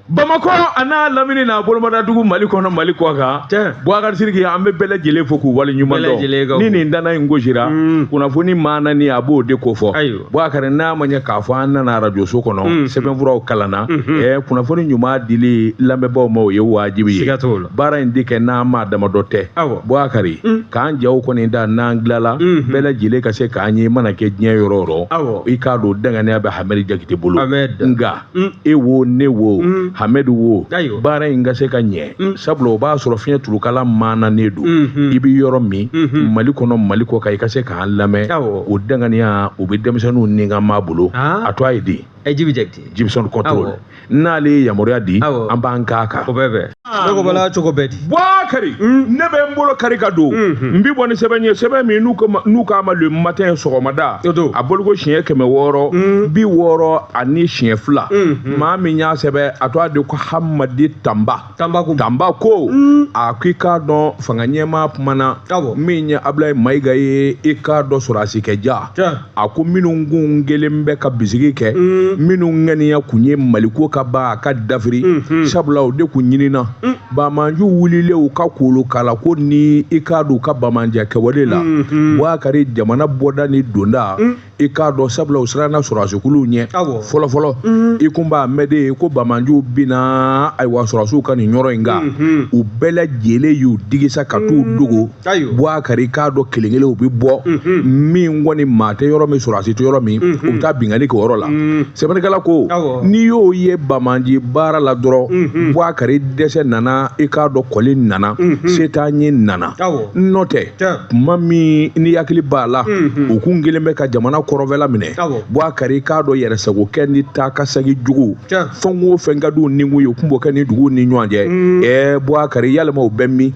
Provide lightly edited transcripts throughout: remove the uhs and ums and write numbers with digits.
Bamakɔ a n'a lamini n'a bolomadadugu Mali kɔnɔ Mali kɔ kan Tiɲɛ. Boubacar Sidiki an bɛ bɛɛ lajɛlen fo k'u wale ɲuman Bɛɛ lajɛlen ka dɔn ni fo. nin dana in gosira kunnafoni maana ni a b'o de kofɔ Ayiwa. Boubacar n'a ma ɲɛ k'a fɔ an nana arajoso kɔnɔ sɛbɛnfuraw kalanna ɛ kunnafoni ɲuman dili lamɛnbaaw ma o ye wajibi ye Siga t'o la. baara in di kɛ n'an maa damadɔ tɛ Awɔ. Boubacar k'an jaw kɔni da n'an tilala bɛɛ lajɛlen ka se k'an ye mana kɛ diɲɛ yɔrɔ o yɔrɔ Awɔ. i k'a dɔn danganiya bɛ Hamɛdi Jakite bolo Ahmed. nka e wo ne wo Hamɛdi wo Ayiwa. baara in ka se ka ɲɛ sabula o b'a sɔrɔ fiɲɛ turukala maananen don i bɛ yɔrɔ min Mali kɔnɔ Mali kɔ kan i ka se k'an lamɛn Awɔ. o danganiya o bɛ denmisɛnninw ni ka maa bolo Ah. a to a ye di ɛ Jibi Jakite Jibson contrôle Awɔ. n'ale ye yamaruya di Awɔ. an b'an k'a kan o bɛ bɛn ne ko bala cogo bɛɛ di Bouakari ne bɛ n bolo kari ka don n bi bɔ ni sɛbɛn ye sɛbɛn min n'u k'a ma le matin sɔgɔmada O don. a boliko siɲɛ 662 maa min y'a sɛbɛn a tɔgɔ de ko Hamadi Tanba Tanba ko Tanba ko a ko i k'a dɔn fanga ɲɛmaa kumana Awɔ. min ye Abulayi Mayiga ye i k'a dɔn sɔrɔdasikɛ ja Tiɲɛ. a ko minnu kun kelen bɛ ka bisigi kɛ minnu ŋaniya kun ye maliko ka ban a ka dafiri sabula o de kun ɲinina bamanju wulilen u ka kolokala ko ni i k'a dɔn u ka bamanjɛ kɛwale la Bouakari jamana bɔda ni donda i k'a dɔn sabula u siranna sɔrɔdasikuluw ɲɛ Awɔ. fɔlɔfɔlɔ i kun b'a mɛn de ko bamanjuw binna ayiwa sɔrɔdasiw ka nin yɔrɔ in kan u bɛɛ lajɛlen y'u digisa ka t'u dogo Ayiwa. Bouakari k'a dɔn kelen kelen u bɛ bɔ min kɔni maa tɛ yɔrɔ min sɔrɔdasi tɛ yɔrɔ min u bɛ taa binkanni kɛ o yɔrɔ la sɛbɛnnikɛla ko Awɔ. n'i y'o ye bamanji baara la dɔrɔn Bouakari dɛsɛ nana i k'a dɔn kɔli nana se t'an ye nana Awɔ. n'o tɛ Tiɲɛ. kuma min ni hakili b'a la u kun kelen bɛ ka jamana kɔrɔnfɛla minɛ Awɔ. Bouakari k'a dɔn yɛrɛsagokɛ ni taa ka segin jugu Tiɲɛ. fɛn o fɛn ka d'u ni kun ye u kun b'o kɛ ni duguw ni ɲɔgɔn cɛ ɛɛ Bouakari yalima u bɛ min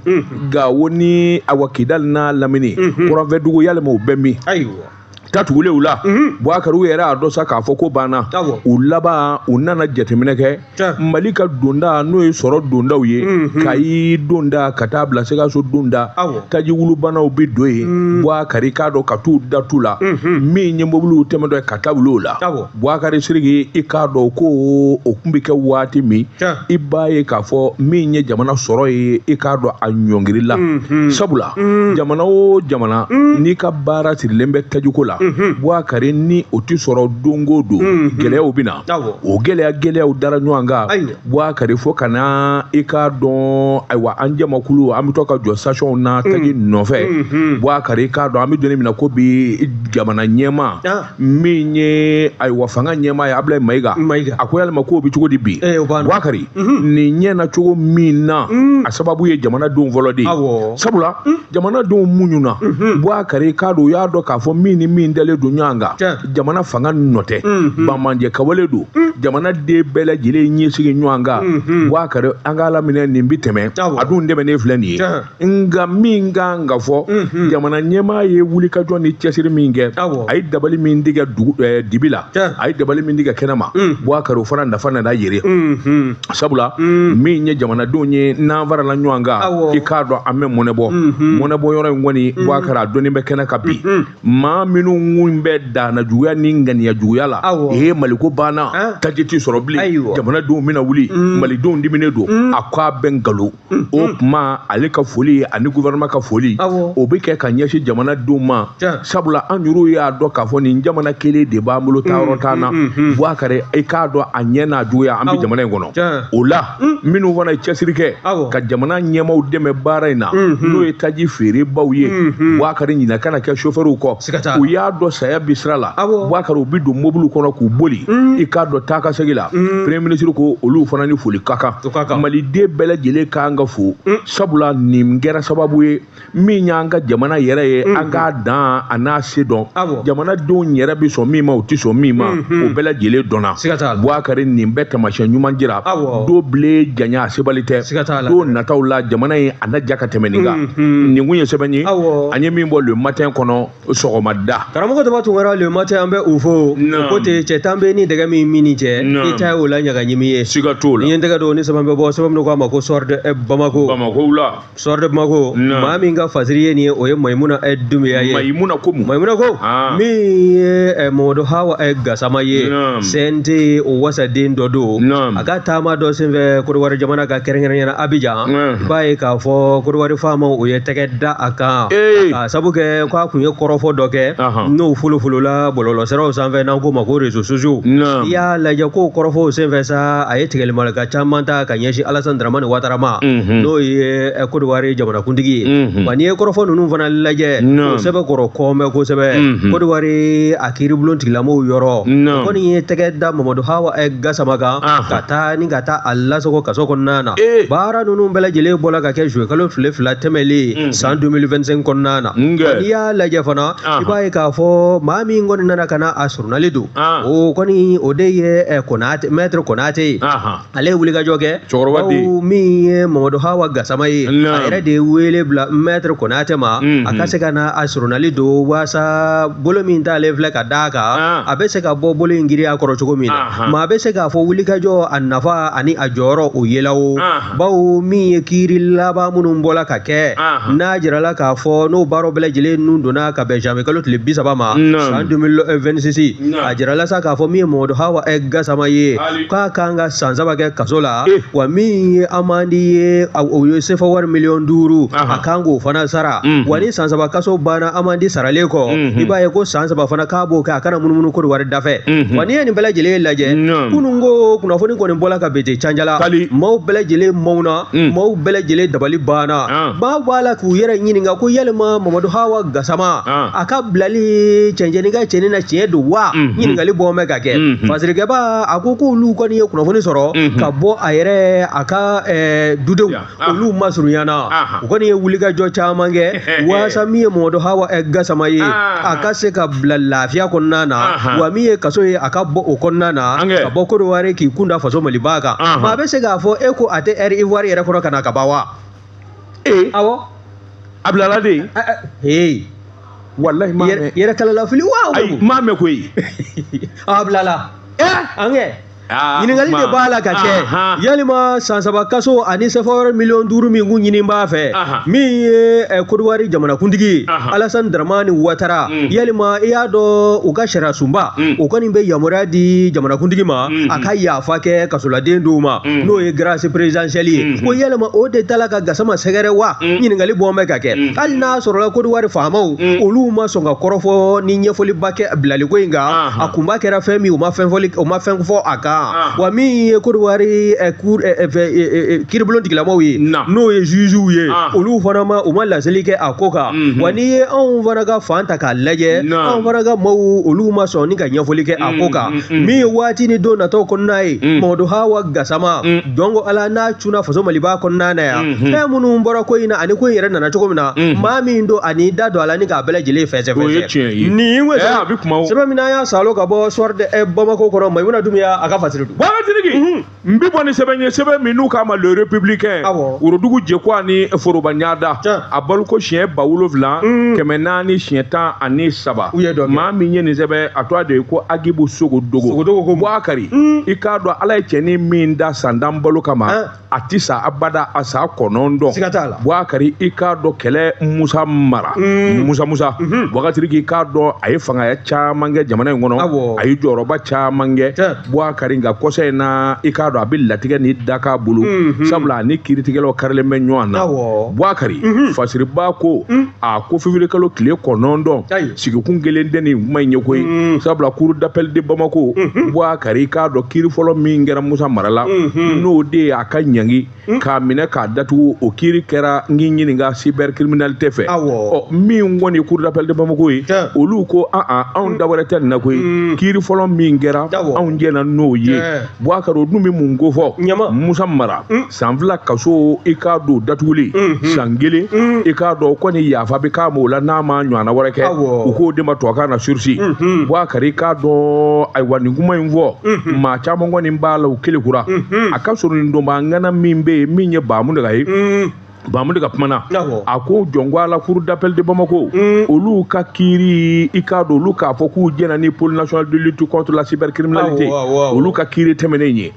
Gawo ni awa Kidali n'a lamini kɔrɔnfɛ dugu yalima u bɛ min Ayiwa. tatugulenw la Bouakari u yɛrɛ y'a dɔn sa k'a fɔ ko banna Awɔ. u laban u nana jateminɛ kɛ Tiɲɛ. Mali ka donda n'o ye sɔrɔ dondaw ye Kayi donda ka taa bila Sikaso donda Awɔ. taji wulubanaw bɛ don yen Bouakari k'a dɔn ka t'u datu la min ye mobiliw tɛmɛtɔ ye ka taa wuli o la Awɔ. Bouakari Sidiki i k'a dɔn ko o kun bɛ kɛ waati min Tiɲɛ. i b'a ye k'a fɔ min ye jamana sɔrɔ ye i k'a dɔn a ɲɔngiri la sabula jamana o jamana n'i ka baara sirilen bɛ tajiko la Bouakari ni o tɛ sɔrɔ don o don gɛlɛyaw bɛ na Awɔ. o gɛlɛya gɛlɛyaw dara ɲɔgɔn kan Ayiwa. Bouakari fo ka na i k'a dɔn ayiwa an jamakulu an bɛ to ka jɔ sasiyɔnw na taji nɔfɛ Bouakari i k'a dɔn an bɛ don min na ko bi jamana ɲɛmaa Ah. min ye ayiwa fanga ɲɛmaa ye Abulayi Mayiga Mayiga. a ko yalima k'o bɛ cogo di bi Eh, o b'an na. Bouakari nin ɲɛna cogo min na a sababu ye jamanadenw fɔlɔ de ye Awɔ. sabula jamanadenw muɲuna Bouakari k'a dɔn u y'a dɔn k'a fɔ min ni min dalen don ɲɔgɔn kan Tiɲɛ. jamana fanga nɔ tɛ bamanjɛ kawale don jamanaden bɛɛ lajɛlen ɲɛsigi ɲɔgɔn kan Bouakari an k'a laminɛ nin bi tɛmɛ Awɔ. a dun tɛmɛnen filɛ nin ye Tiɲɛ. nka min kan ka fɔ jamana ɲɛmaa ye wulikajɔ ni cɛsiri min kɛ Awɔ. a ye dabali min tigɛ dugu dibi la Tiɲɛ. a ye dabali min tigɛ kɛnɛma Bouakari o fana nafa nana yere sabula min ye jamanadenw ye n'an farala ɲɔgɔn kan Awɔ. i k'a dɔn an bɛ mɔnɛ bɔ mɔnɛ bɔ yɔrɔ in kɔni Bouakari a dɔnni bɛ kɛnɛ kan bi maa minnu kun bɛ danna juguya ni ŋaniya juguya la Awɔ. ee Maliko banna Ah. taji tɛ sɔrɔ bilen Ayiwa. jamanadenw bɛna wuli malidenw diminen don a ko a bɛ nkalon o tuma ale ka foli ani gouvernement ka foli Awɔ. o bɛ kɛ ka ɲɛsin jamanadenw ma Tiɲɛ. sabula an yɛrɛw y'a dɔn k'a fɔ nin jamana kelen de b'an bolo taayɔrɔ t'an na Bouakari i k'a dɔn a ɲɛ n'a juguya an bɛ Awɔ. jamana in kɔnɔ Tiɲɛ. o la minnu fana ye cɛsiri kɛ Awɔ. ka jamana ɲɛmaaw dɛmɛ baara in na n'o ye taji feerebaw ye Bouakari ɲinɛ kana kɛ sofɛriw kɔ Siga t'a la. u y'a dɔn saya bi sira la Awɔ. Bouakari u bɛ don mobiliw kɔnɔ k'u boli i k'a dɔn taa ka segin la premier ministre ko olu fana ni foli ka kan O ka kan. maliden bɛɛ lajɛlen kan ka fo sabula nin kɛra sababu ye min y'an ka jamana yɛrɛ ye an k'a dan a n'a se dɔn Awɔ. jamanadenw yɛrɛ bɛ sɔn min ma u tɛ sɔn min ma o bɛɛ lajɛlen dɔnna Siga t'a la. Bouakari nin bɛɛ taamasiyɛn ɲuman jira Awɔ. don bilen janya a sebali tɛ Siga t'a la. don nataw la jamana in a na ja ka tɛmɛ nin kan nin kun ye sɛbɛn ye Awɔ. an ye min bɔ le matin kɔnɔ sɔgɔmada Karamɔgɔ Daba Tunkara, Le Matin, an bɛ u fo. Naam. O ko ten, cɛ tan bɛ ni dɛgɛ min min ni cɛ, Naam. i ta ye o la ɲagaɲimi ye. Siga t'o la. Ni ye n tɛgɛ don ni sɛbɛn bɛ bɔ, sɛbɛn min ko a ma ko Soir de Bamako. Bamako la. Soir de Bamako, Naam. maa min ka fasiri ye nin ye, o ye Mayimuna Dunbiya ye. Mayimuna ko mun? Mayimuna ko Ah. min ye Mamadu Hawa Gasama ye, Naam. CNT o wasaden dɔ don. Naam. A ka taama dɔ senfɛ Kodowari jamana ka, kɛrɛnkɛrɛnnenya Abidjan, Mm. i b'a ye k'a fɔ Kodowari faamaw o ye tɛgɛ da a kan, Ee. k'a sabu kɛ k'a kun ye kɔrɔfɔ dɔ kɛ Ahan. n'o folofolola bɔlɔlɔsiraw sanfɛ, n'an k'o ma ko réseaux sociaux. Naam. I y'a lajɛ k'o kɔrɔfɔw senfɛ sa, a ye tigɛlimalika caman ta ka ɲɛsin Alassane Dramane Ouattara ma, Mhm. n'o ye Kodowari jamanakuntigi ye. Mhm. Wa n'i ye kɔrɔfɔ ninnu fana lajɛ, Naam. o sɛbɛn kɔrɔ kɔmɛ kosɛbɛ. Mhm. Kodowari a kiiribulon tigilamɔgɔw yɔrɔ, Naam. o kɔni ye tɛgɛ da Mamadu Hawa Gasama kan, Ahan. ka taa ni ka taa a lasago kaso kɔnɔna na. Ee. Baara ninnu bɛɛ lajɛlen bɔla ka kɛ juillet kalo tile 2 tɛmɛlen Mhm. san 2025 kɔnɔna na. Nge. Wa n'i y'a lajɛ fana, Ahan. i b'a ye k'a fɔ maa min kɔni nana ka na a surunali don, Ah. o kɔni o de ye Konate, maître Konate ye. Ahan. Ale ye wulikajɔ kɛ. Cɛkɔrɔba den. Bawo min ye Mamadu Hawa Gasama ye, Naam. a yɛrɛ de ye wele bila maître Konate ma, Mhm. a ka se ka na a surunali don, waasa bolo min t'ale filɛ ka d'a kan, Ah. a bɛ se ka bɔ bolo in giriya kɔrɔ cogo min na. Ahan. Maa bɛ se k'a fɔ wulikajɔ a nafa ani a jɔyɔrɔ o yela o, Ahan. bawo min ye kiiri laban minnu bɔla ka kɛ, Ahan. n'a jirala k'a fɔ n'o baaraw bɛɛ lajɛlen nun donna ka bɛn janvier kalo tile 30 ma Naam. san 2026, Naam. a jirala sa k'a fɔ min ye Mamadu Hawa Gasama ye, Ali. k'a kan ka san 3 kɛ kaso la. Eh. Wa min ye amandi ye, o ye sefa wari miliyɔn 5, Ahan. a kan k'o fana sara. Mhm. Wa ni san 3 kaso banna amandi saralen kɔ, Mhm. i b'a ye ko san 3 fana k'a b'o kɛ, a kana munumunu Kodowari dafɛ. Mhm. Wa n'i ye nin bɛɛ lajɛlen lajɛ, Naam. kunun ko kunnafoni kɔni bɔla ka bete canjala, Kali. maaw bɛɛ lajɛlen mɔnna, Mm. maaw bɛɛ lajɛlen dabali banna. Ah. Maaw b'a la k'u yɛrɛ ɲininka ko yalima Mamadu Hawa Gasama, Ah. a ka bilali cɛncɛnni ka cɛnni na tiɲɛ don wa? Mhm. Ɲininkali bɔ bɛ ka kɛ. Mhm. Fasirikɛba a ko k'olu kɔni ye kunnafoni sɔrɔ Mhm. ka bɔ a yɛrɛ a ka dudenw, Ya. Ah. olu masurunyana, Aha. u kɔni ye wulikajɔ caman kɛ waasa min ye Mamadu Hawa Gasama ye, Ah. a ka se ka bila lafiya kɔnɔna na, Aha. wa min ye kaso ye, a ka bɔ o kɔnɔna na, Angɛ. ka bɔ Kodowari k'i kun da faso Maliba kan. Aha. Maa bɛ se k'a fɔ e ko a tɛ Air Ivoire yɛrɛ kɔnɔ ka na ka ban wa? Ee. Awɔ. A bilala de. Hey. Wallahi maa mɛn. Yɛrɛ kalala fili wa? Ayi, maa mɛn koyi. A bilala. Angɛ. Ah, Ɲininkali de ma. b'a la ka kɛ, Ahan. yalima san 3 kaso ani sefa wɛrɛ miliyɔn 5 min kun ɲini b'a fɛ, Ahan. min ye Kodowari jamanakuntigi ye, Ahan. Alassane Dramane Ouattara, Mm. yalima i y'a dɔn u ka sariya sunba Mm. o kɔni bɛ yamaruya di jamanakuntigi ma, Mhm. a ka yafa kɛ kasoladen dɔw ma, Mm. n'o ye grâce présidentielle ye, Mhm. ko yalima o de tala ka Gasama sɛgɛrɛ wa? Mm. Ɲininkali bɔ bɛ ka kɛ. Mm. Hali n'a sɔrɔla Kodowari faamaw Mm. olu ma sɔn ka kɔrɔfɔ ni ɲɛfɔliba kɛ bilaliko in kan, Ahan. a kunba kɛra fɛn min, u ma fɛn fɔ a kan. Ah. Wa min ye Kodowari cour kiiribulon tigilamɔgɔw ye, Naam. n'o ye jugew ye, Ah. olu fana ma u ma laseli kɛ a ko kan. Mhm. Wa n'i ye anw fana ka fan ta k'a lajɛ, Naam. anw fana ka maaw olu ma sɔn ni ka ɲɛfɔli kɛ a ko kan. Mm. Min ye waati ni don natɔw kɔnɔna ye, Mm. Mamadu Hawa Gasama, Mm. jɔn ko Ala n'a cunna faso Maliba kɔnɔna na yan, Mhm. fɛn minnu bɔra ko in na ani ko in yɛrɛ nana cogo min na, Mhm. maa min don ani da don a la ni k'a bɛɛ lajɛlen fɛsɛfɛsɛ. O ye tiɲɛ ye. Nin Eh, a bɛ kuma o. sɛbɛn min n'an y'a salo ka bɔ Soir de Bamako kɔnɔ, Mayimuna Dunbiya a ka fasiri don. Bɔn n bɛ bɔ ni sɛbɛn ye, sɛbɛn min n'u k'a ma Le Républicain. Awɔ. Worodugu jɛkwa ni foroba ɲada. Tiɲɛ. A baliko siɲɛ ba wolonwula Mm. 413. U ye dɔ kɛ. Maa min ye nin sɛbɛn, a tɔgɔ de ye ko Agibu Sogodogo. Sogodogo ko mun? Buakari. Mm. I k'a dɔn Ala ye cɛnin min da san tan balo kama, Ah. a ti sa abada, a sa 9. Siga t'a la. Buakari, i k'a dɔn kɛlɛ Musa mara. Mm. Musa. Mhm. Wakatiri k'i k'a dɔn a ye fangaya caman kɛ jamana in kɔnɔ. Awɔ. A ye jɔyɔrɔba caman kɛ. Tiɲɛ. Buakari, nka kɔsa in na, i k'a dɔn a bɛ latigɛ ni daka bolo. Mhm. Sabula a ni kiiritigɛlaw karilen bɛ ɲɔgɔn na. Awɔ. Buakari, Mhm. fasiriba ko Mm. a ko février kalo tile 9, Ayi. sigikun kelen tɛ nin kuma in ye koyi. Mm. Sabula cour d'appel de Bamako, Buakari, i k'a dɔn kiiri fɔlɔ min kɛra Musa mara la, Mhm. n'o de ye a ka ɲangi k'a minɛ k'a datugu, o kiiri kɛra n k'i ɲininka cybercriminalité fɛ. Awɔ. Ɔ, min kɔni ye cour d'appel de Bamako ye, Tiɲɛ. olu ko an anw da wɛrɛ tɛ nin na koyi. Mm. Kiiri fɔlɔ min kɛra, Awɔ. anw jɛna n'o ye. Tiɲɛ. Buakari, o dun bɛ mun ko fɔ? Ɲama. Musa mara Mm. san 2 kaso, i k'a don datuguli Mhm. san 1, Mm. i k'a dɔn kɔni yafa bɛ k'a ma o la n'a ma ɲɔgɔnna wɛrɛ kɛ. Awɔ. U k'o de ma tubabukan na sursis. Mhm. Buakari, i k'a dɔn ayiwa nin kuma in fɔ, Mhm. maa caman kɔni b'a la u kelekura. Mhm. A ka sɔrɔ nin donba ŋana min bɛ yen, min ye Bamunaga ye, Mm. Bamudaga kumana a ko jɔnko ala cour d'appel de Bamako olu ka kiiri i k'a dɔn olu k'a fɔ k'u jɛna ni pôle national de lutte contre la cybercriminalité olu ka kiiri tɛmɛnen ye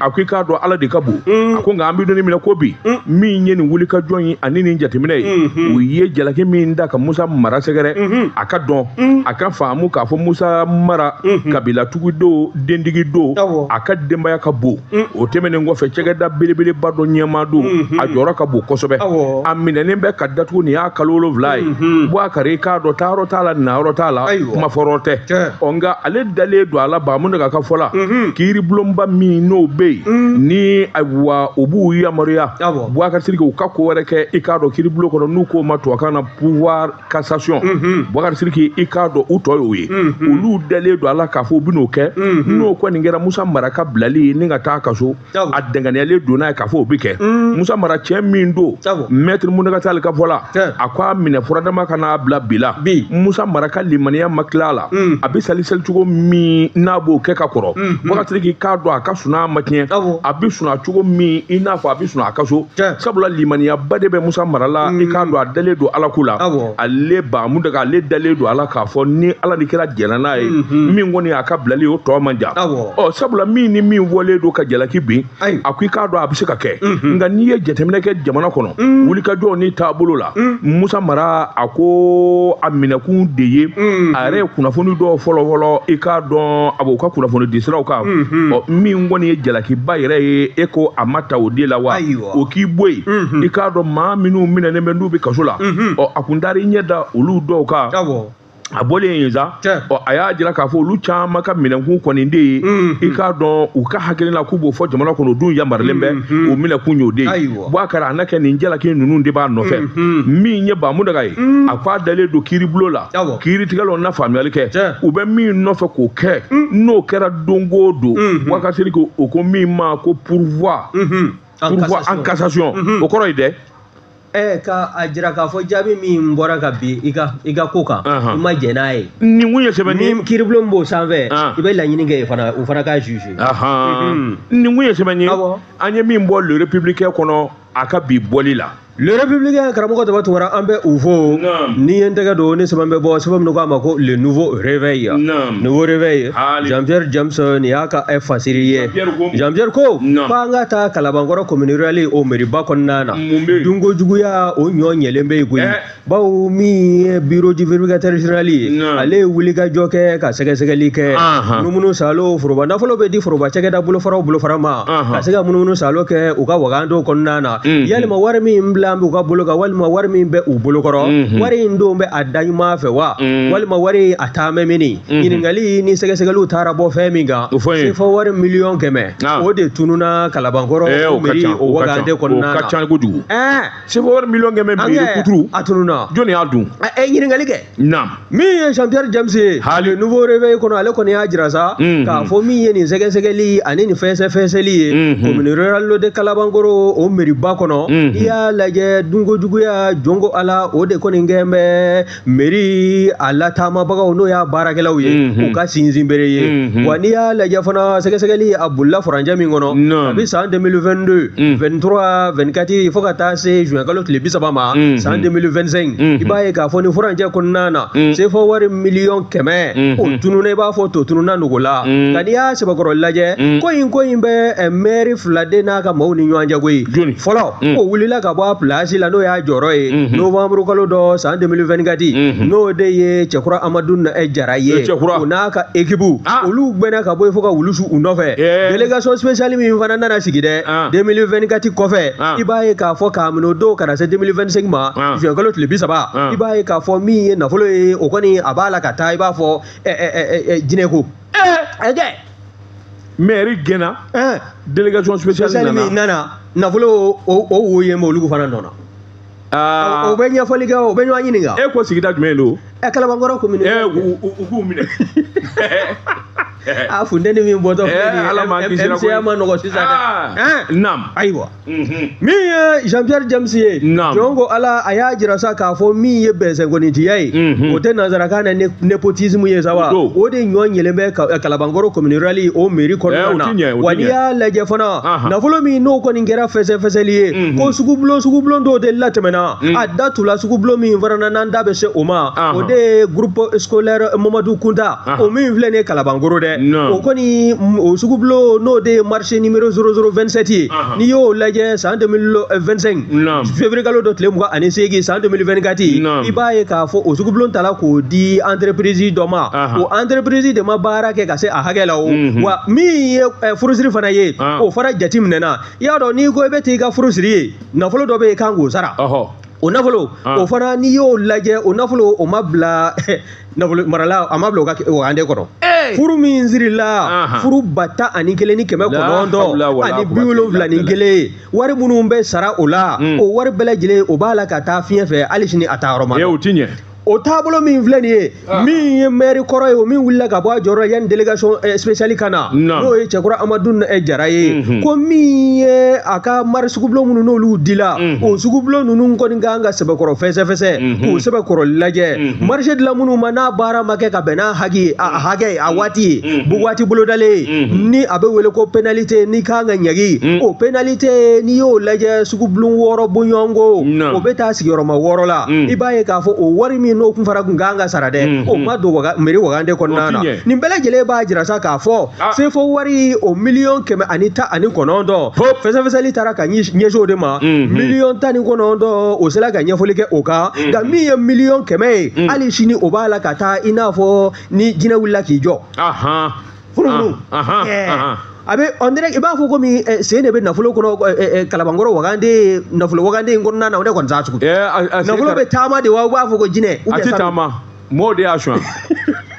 a ko i k'a dɔn ala de ka bon a ko nka an bɛ don min na ko bi min ye nin wulikajɔ ye ani nin jateminɛ ye u ye jalaki min da ka Musa Mara sɛgɛrɛ a ka dɔn a ka faamu k'a fɔ Musa Mara kabilatugu don dentigi don a ka denbaya ka bon o tɛmɛnen kɔfɛ cɛkɛda belebeleba dɔ ɲɛmaa don a jɔyɔrɔ ka bon kosɛbɛ a minɛnen bɛ ka datugu nin y'a kalo 7 ye Boubacar i k'a dɔn taayɔrɔ t'a la nayɔrɔ t'a la kuma fɔyɔrɔ tɛ ɔ nka ale dalen don a la Bamudaga ka fɔ la kiiribulonba min n'o bɛ yen ni ayiwa o b'u yamaruya Boubacar Sidiki u ka ko wɛrɛ kɛ i k'a dɔn kiiribulon kɔnɔ n'u k'o ma tubabukan na pouvoir cassation Boubacar Sidiki i k'a dɔn u tɔ y'o ye olu dalen don a la k'a fɔ u bɛn'o kɛ n'o kɔni kɛra Musa Mara ka bilali ye ni ka taa kaso a danganiyalen don n'a ye k'a fɔ o bɛ kɛ Musa Mara cɛ min don maître Mountaga Tall ka fɔ la a ko a minɛ furadama ka n'a bila bi la Musa Mara ka limaniya ma tila a la a bɛ sali sali cogo min n'a b'o kɛ ka kɔrɔ Boubacar Sidiki k'a dɔn a ka sunaa ma tiɲɛ a bɛ sunaa cogo min i n'a fɔ a bɛ sunaa a ka so sabula limaniyaba de bɛ Musa Mara la i k'a dɔn a dalen don Ala ko la ale Bamudaga ale dalen don ala k'a fɔ ni ala ni kira jɛnna n'a ye min kɔni a ka bilali o tɔ man jan ɔ sabula min ni min fɔlen don ka jalaki bin a ko i k'a dɔn a bɛ se ka kɛ nka n'i ye jateminɛ kɛ jamana kɔnɔ wulikajɔ ni taabolo la Musa Mara a ko a minɛkun de ye a yɛrɛ ye kunnafoni dɔw fɔlɔ fɔlɔ i k'a dɔn a b'o ka kunnafoni di siraw kan ɔ min kɔni ye jalakiba yɛrɛ ye e ko a ma ta o de la wa o k'i bɔ yen i k'a dɔn maa minnu minɛnen bɛ n'u bɛ kaso la ɔ a kun taara i ɲɛ da olu dɔw kan a bɔlen yen sa ɔ a y'a jira k'a fɔ olu caman ka minɛnkun kɔni de ye i k'a dɔn u ka hakilina k'u b'o fɔ jamana kɔnɔ o dun yamarilen bɛ o minɛkun y'o de ye Boubacar a na kɛ nin jalaki ninnu de b'a nɔfɛ min ye Bamudaga ye a ko a dalen don kiiribulon la kiiritigɛlaw na faamuyali kɛ u bɛ min nɔfɛ k'o kɛ n'o kɛra don o don Boubacar Sidiki o ko min ma ko pourvoi en cassation o kɔrɔ ye dɛ ka a jira k'a fɔ jaabi min bɔra ka bin i ka ko kan i ma jɛn n'a ye nin kun ye sɛbɛnni ni kiiribulon b'o sanfɛ i bɛ laɲini kɛ fana u fana k'a juger nin kun ye sɛbɛnni ye an ye min bɔ Le Républicain kɔnɔ a ka bi bɔli la Le Républicain karamɔgɔ Daba Tunkara an bɛ u fo ni ye n tɛgɛ don ni sɛbɛn bɛ bɔ sɛbɛn min k'a ma ko Le Nouveau Réveil Nouveau Réveil Jean-Pierre James nin y'a ka fasiri ye Jean-Pierre ko k'an ka taa Kalabankɔrɔ commune rurale o mairie-ba kɔnɔna na dunko juguya o ɲɔ ɲɛlen bɛ yen koyi bawo min ye bureau du vérificateur général ye ale ye wulikajɔ kɛ ka sɛgɛsɛgɛli kɛ munumunu salo foroba nafolo bɛ di foroba cakɛda bolofara o bolofara ma ka se ka munumunu salo kɛ u ka wagandenw kɔnɔna na yalima wari min bila an bɛ u ka bolo kan walima wari min bɛ u bolo kɔrɔ wari in don bɛ a da ɲuman fɛ wa walima wari a taamɛ mini ɲininkali ni sɛgɛsɛgɛliw taara bɔ fɛn min kan sefa wari miliyɔn 100 o de tununa Kalabankɔrɔ o mairie o wagande kɔnɔna na o ka ca kojugu sefa wari miliyɔn 100 mairie kuturu a tununa jɔnni y'a dun ɲininkali kɛ min ye Jean-Pierre James ye Le Nouveau Réveil kɔnɔ ale kɔni y'a jira sa k'a fɔ min ye nin sɛgɛsɛgɛli ani nin fɛnsɛfɛnsɛli ye commune rurale de Kalabankɔrɔ o mairie-ba kɔnɔ i y'a lajɛ dunko juguya jɔnko ala o de kɔni kɛn bɛ mairie a lataamabagaw n'o y'a baarakɛlaw ye u ka sinsinbere ye wa n'i y'a lajɛ fana sɛgɛsɛgɛli a bolila furancɛ min kɔnɔ a bɛ san 2022 23 24 fo ka taa se juin kalo tile 30 ma san 2025 i b'a ye k'a fɔ ni furancɛ kɔnɔna na sefa wari miliyɔn 100 o tununa i b'a fɔ to tununa nugu la nka n'i y'a sɛbɛkɔrɔ lajɛ ko in bɛ maire fila den n'a ka maaw ni ɲɔgɔn cɛ koyi fɔlɔ o wulila ka bɔ a place la n'o y'a jɔyɔrɔ ye novembre kalo dɔ san 2024 n'o de ye Cɛkura Amadu Jara ye o n'a ka équipe olu gbɛnna ka bɔ yen fo ka wulu su u nɔfɛ délégation spéciale min fana nana sigi dɛ 2024 kɔfɛ i b'a ye k'a fɔ k'a minɛ o don ka na se 2025 ma juin kalo tile 30 i b'a ye k'a fɔ min ye nafolo ye o kɔni a b'a la ka taa i b'a fɔ jinɛ ko maire gɛnna délégation spéciale min nana nafolo o wo ye olu fana nɔ na o bɛ ɲɛfɔli kɛ o bɛ ɲɔgɔn ɲininka e ko sigida jumɛn don Kalabankɔrɔ commune u k'u minɛ A funteni min bɔtɔ filɛ nin ye, Ala m'an kisira koyi. MCA ma nɔgɔ sisan dɛ. Naam. Ayiwa, min ye Jean Pierre James ye, jɔn ko Ala, a y'a jira sa k'a fɔ min ye bɛnsɛnkɔnitiya ye, o tɛ nanzarakan na népotisme ye sa wa, O don. O de ɲɔ ɲɛlen bɛ Kalabankɔrɔ commune rurale o mairie kɔnɔna O na. ti ɲɛ, o ti Wa n'i ɲɛ. y'a lajɛ fana, nafolo min n'o kɔni kɛra fɛsɛfɛsɛli ye, ko sugubulon dɔw de latɛmɛna, a da tula sugubulon min fana na, n'an da bɛ se o ma, o de ye groupe scolaire Mamadu Kunta, o min filɛ nin ye Kalabankɔrɔ dɛ. O kɔni o sugubulon, n'o de ye marché numéro 0027 ye, n'i y'o lajɛ san 2025 février kalo dɔ tile 28 san 2024, i b'a ye k'a fɔ o sugubulon tala k'o di entreprise dɔ ma. O entreprise de ma baara kɛ ka se a hakɛ la o. Wa min ye furusiri fana ye, o fana jate minɛna. I y'a dɔn, n'i ko i bɛ t'i ka furusiri ye, nafolo dɔ bɛ yen i kan k'o sara. O nafolo, o fana, n'i y'o lajɛ, o nafolo o ma bila nafolo marala, a ma bila o ka wagande kɔnɔ. Furu min sirila, furu ba tan ani kelen ni kɛmɛ La kɔnɔntɔn hawla wala ani bi quwwata wolonwula ni illa billah. kelen, wari minnu bɛ sara o la, o wari bɛɛ lajɛlen o b'a la ka taa fiɲɛ fɛ, hali sini a taa yɔrɔ ma dɔn. O ti ɲɛ. O taabolo min filɛ nin ye, min ye maire kɔrɔ ye, o min wulila ka bɔ a jɔyɔrɔ yanni délégation spéciale ka na, n'o ye Cɛkura Amadu Jara ye, ko min ye a ka mari sugubulon minnu n'olu dila, o sugubulon ninnu kɔni kan ka sɛbɛkɔrɔ fɛsɛfɛsɛ, k'o sɛbɛkɔrɔ lajɛ. Marché dila minnu ma, n'a baara ma kɛ ka bɛn n'a hakɛ ye, a hakɛ ye, a waati ye, bu waati bolodalen ye, ni a bɛ wele ko pénalité, n'i kan ka ɲagi, o pénalité, n'i y'o lajɛ, sugubulon 6 bɔɲɔgɔnko, o bɛ taa sigiyɔrɔma 6 la. I b'a ye k'a fɔ o wari min n'o kun fara kun kan ka sara dɛ, o ma don mairie wagande kɔnɔna na. Nin bɛɛ lajɛlen b'a jira sa k'a fɔ CFA wari o miliyɔn 119, fɛsɛfɛsɛli taara ka ɲɛsin o de ma. Miliyɔn 19, o sera ka ɲɛfɔli kɛ o kan, nka min ye miliyɔn 100 ye, hali sini o b'a la ka taa i n'a fɔ ni jinɛ wulila k'i jɔ. Funufunu. A bɛ on dirait i b'a fɔ komi sen de bɛ nafolo kɔnɔ, Kalabankɔrɔ wagande, nafolo wagande in kɔnɔna na, o de kɔni t'a tugun. A sen Nafolo bɛ taama de wa, u b'a fɔ ko jinɛ ou A bien tɛ sanu. taama, mɔɔw de y'a suɲɛ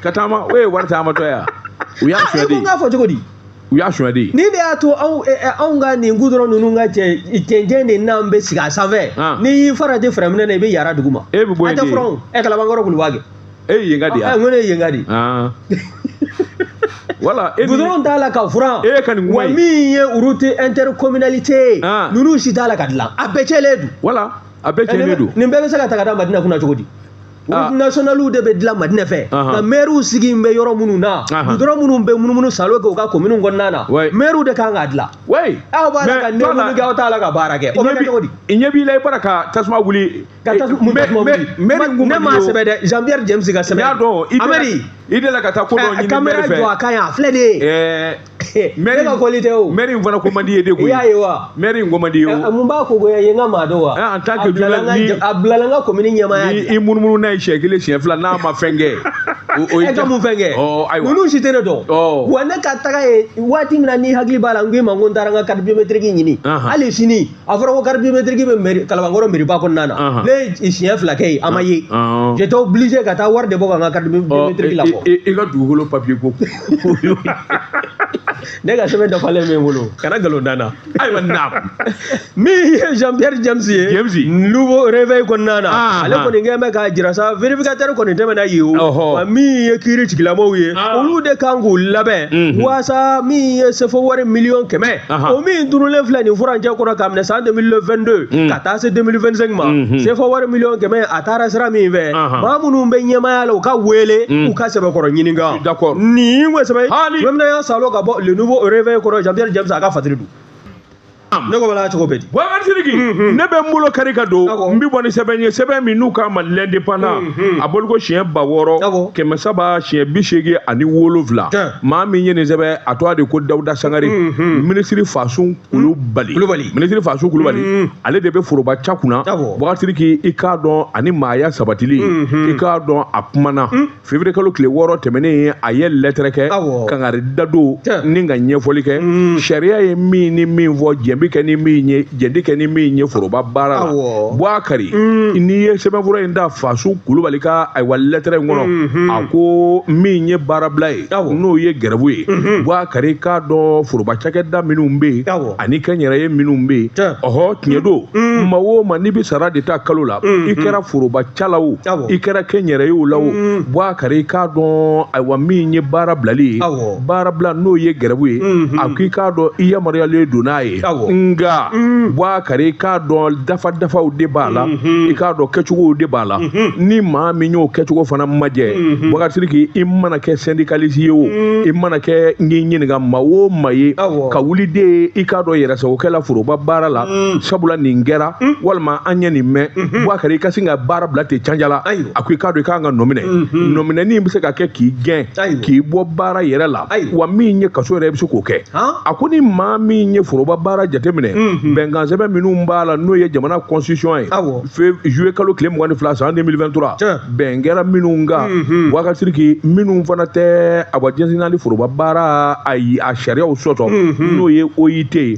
ka taama, o ye wari taamatɔ ye wa? U y'a Ah, suɲɛ e ko de. n k'a fɔ cogo di? U y'a suɲɛ de. Ni de y'a to anw ka nin goudron ninnu ka cɛ cɛncɛn de n'an bɛ sigi a sanfɛ. N'i y'i farati fɛrɛminɛ na, i bɛ yara dugu ma. E bɛ bɔ A yen tɛ de. furan o. Kalabankɔrɔ kuluba kɛ. E ye yen ka di Ɛ, yan. n ko ne ye yen ka di. Wala e ni Goudron t'a la ka furan. E ka nin kuma Wa in. min ye route intercommunalité ye, ninnu si t'a la ka dilan. A bɛɛ cɛlen don. Wala a bɛɛ cɛlen don. Nin bɛɛ bɛ se ka ta ka taa Madina kunna cogo di? Route nationale de bɛ dilan Madinɛ fɛ. Nka maires sigi bɛ yɔrɔ minnu na, goudron minnu bɛ munumunu salo kɛ u ka commune kɔnɔna na, maires de kan k'a dilan. Aw b'a la ka Mais toi nɛmuni kɛ, aw t'a la ka baara kɛ. O bɛ kɛ cogo di? I ɲɛ b'i la, i bɔra ka tasuma wuli. Ka tasuma mun tasuma wuli? Maire in ko Ne man m'a di o. sɛbɛn dɛ, Jean Pierre James ka sɛbɛn. N y'a dɔn, i Amedi. I delila ka taa ko dɔ ɲini Caméra maire fɛ. jɔ a kan yan, a filɛ nin ye. Ne ka fɔli tɛ o. Maire in fana ko man di ye de koyi. I y'a ye wa? Maire in ko man di ye o. Mun b'a ko goya ye, n ka maa dɔn wa? En tant que A bilala n ka journaliste, a bilala n ka commune ɲɛmaaya ni de la. i munumunu n'a ye siɲɛ kelen siɲɛ fila, n'a ma fɛn kɛ, o E ka mun fɛn kɛ? Ɔ, ayiwa. Ninnu si tɛ ne dɔn. Wa ne ka taga ye waati min na, n'i hakili b'a la, n ko i ma ko n taara n ka carte biométrique ɲini. Hali sini a fɔra ko carte biométrique bɛ mairie Kalabankɔrɔ mairie ba kɔnɔna na. Ne ye siɲɛ 2 kɛ yen, a ma ye. J'étais obligé ka taa wari de bɔ ka n ka carte biométrique labɔ. I ka dugukolo papier ko. Ne ka sɛbɛn dafalen bɛ n bolo, kana nkalon da n na. Ayiwa, naam. Min ye Jean Pierre James ye, James. Nouveau réveil kɔnɔna na, ale kɔni kɛn bɛ k'a jira sa, vérificateur kɔni tɛmɛna yen o. Wa min ye kiiri tigilamɔgɔw ye, olu de kan k'u labɛn waasa min ye CFA wari miliyɔn 100, o min tununnen filɛ nin furancɛ kɔnɔ k'a minɛ san 2022 ka taa se 2025 ma, CFA wari miliyɔn 100, a taara sira min fɛ, maa minnu bɛ ɲɛmaaya la, u ka wele, u ka sɛbɛkɔrɔ ɲininka. Nin ko sɛbɛn Bamanan salo ka bɔ le nouveau réveil kɔnɔ, Jean Pierre James a ka fatiri don. Ne ko bala cogo bɛ di? Boubacar Sidiki, ne bɛ n bolo kari ka don, n bɛ bɔ ni sɛbɛn ye, sɛbɛn min n'u k'a ma l'indépendant, a bɔliko siɲɛ ba wɔɔrɔ kɛmɛ saba siɲɛ bi seegin ani wolonwula. Maa min ye nin sɛbɛn, a tɔgɔ de ko Dawuda Sangare, minisiri Fasun Kulubali. Kulubali. Minisiri Fasun Kulubali, ale de bɛ foroba ca kunna. Boubacar Sidiki, i k'a dɔn ani maaya sabatili, i k'a dɔn a kumana février kalo tile 6 tɛmɛnen, a ye lɛtɛrɛ kɛ, kangari da don ni ka ɲɛfɔli kɛ, sariya ye min ni min fɔ, jɛn bɛ bɛ kɛ ni min ye jɛn tɛ kɛ ni min ye foroba baara la. Bubakari, n'i ye sɛbɛnfura in ta Fasun Kulubali ka ayiwa lɛtɛrɛ in kɔnɔ, a ko min ye baarabila ye, n'o ye gɛrɛbu ye, Bubakari k'a dɔn foroba cakɛda minnu bɛ yen ani kɛnyɛrɛye minnu bɛ yen, ɔhɔ tiɲɛ don, maa o maa n'i bɛ sara de ta kalo la, i kɛra foroba ca la o, i kɛra kɛnyɛrɛye la o, Bubakari k'a dɔn ayiwa min ye baara bilali ye, baarabila n'o ye gɛrɛbu ye, a ko i k'a dɔn i yamaruyalen don n'a ye. Nka Bubakari k'a dɔn dafa dafaw de b'a la, i k'a dɔn kɛcogow de b'a la. Ni maa min y'o kɛcogo fana majɛ, Bubakari Sidiki, i mana kɛ syndicaliste ye o, i mana kɛ n k'i ɲininka maa o maa ye ka wuli de i k'a dɔn yɛrɛsagokɛ la foroba baara la, sabula nin kɛra walima an ye nin mɛn, Bubakari i ka sin ka baara bila ten canjala, a ko i k'a dɔn i kan ka nɔminɛ. Nɔminɛni bɛ se ka kɛ k'i gɛn, k'i bɔ baara yɛrɛ la, wa min ye kaso yɛrɛ i bɛ se k'o kɛ. A ko ni maa min ye foroba baara jateminɛ, bɛnkan sɛbɛn minnu b'a la n'o ye jamana constitution ye, juillet kalo tile 22 san 2023, bɛn kɛra minnu kan, Bubakari Sidiki, minnu fana tɛ awa jɛnsinna ni foroba baara ayi a sariyaw sɔsɔ, n'o ye OIT ye,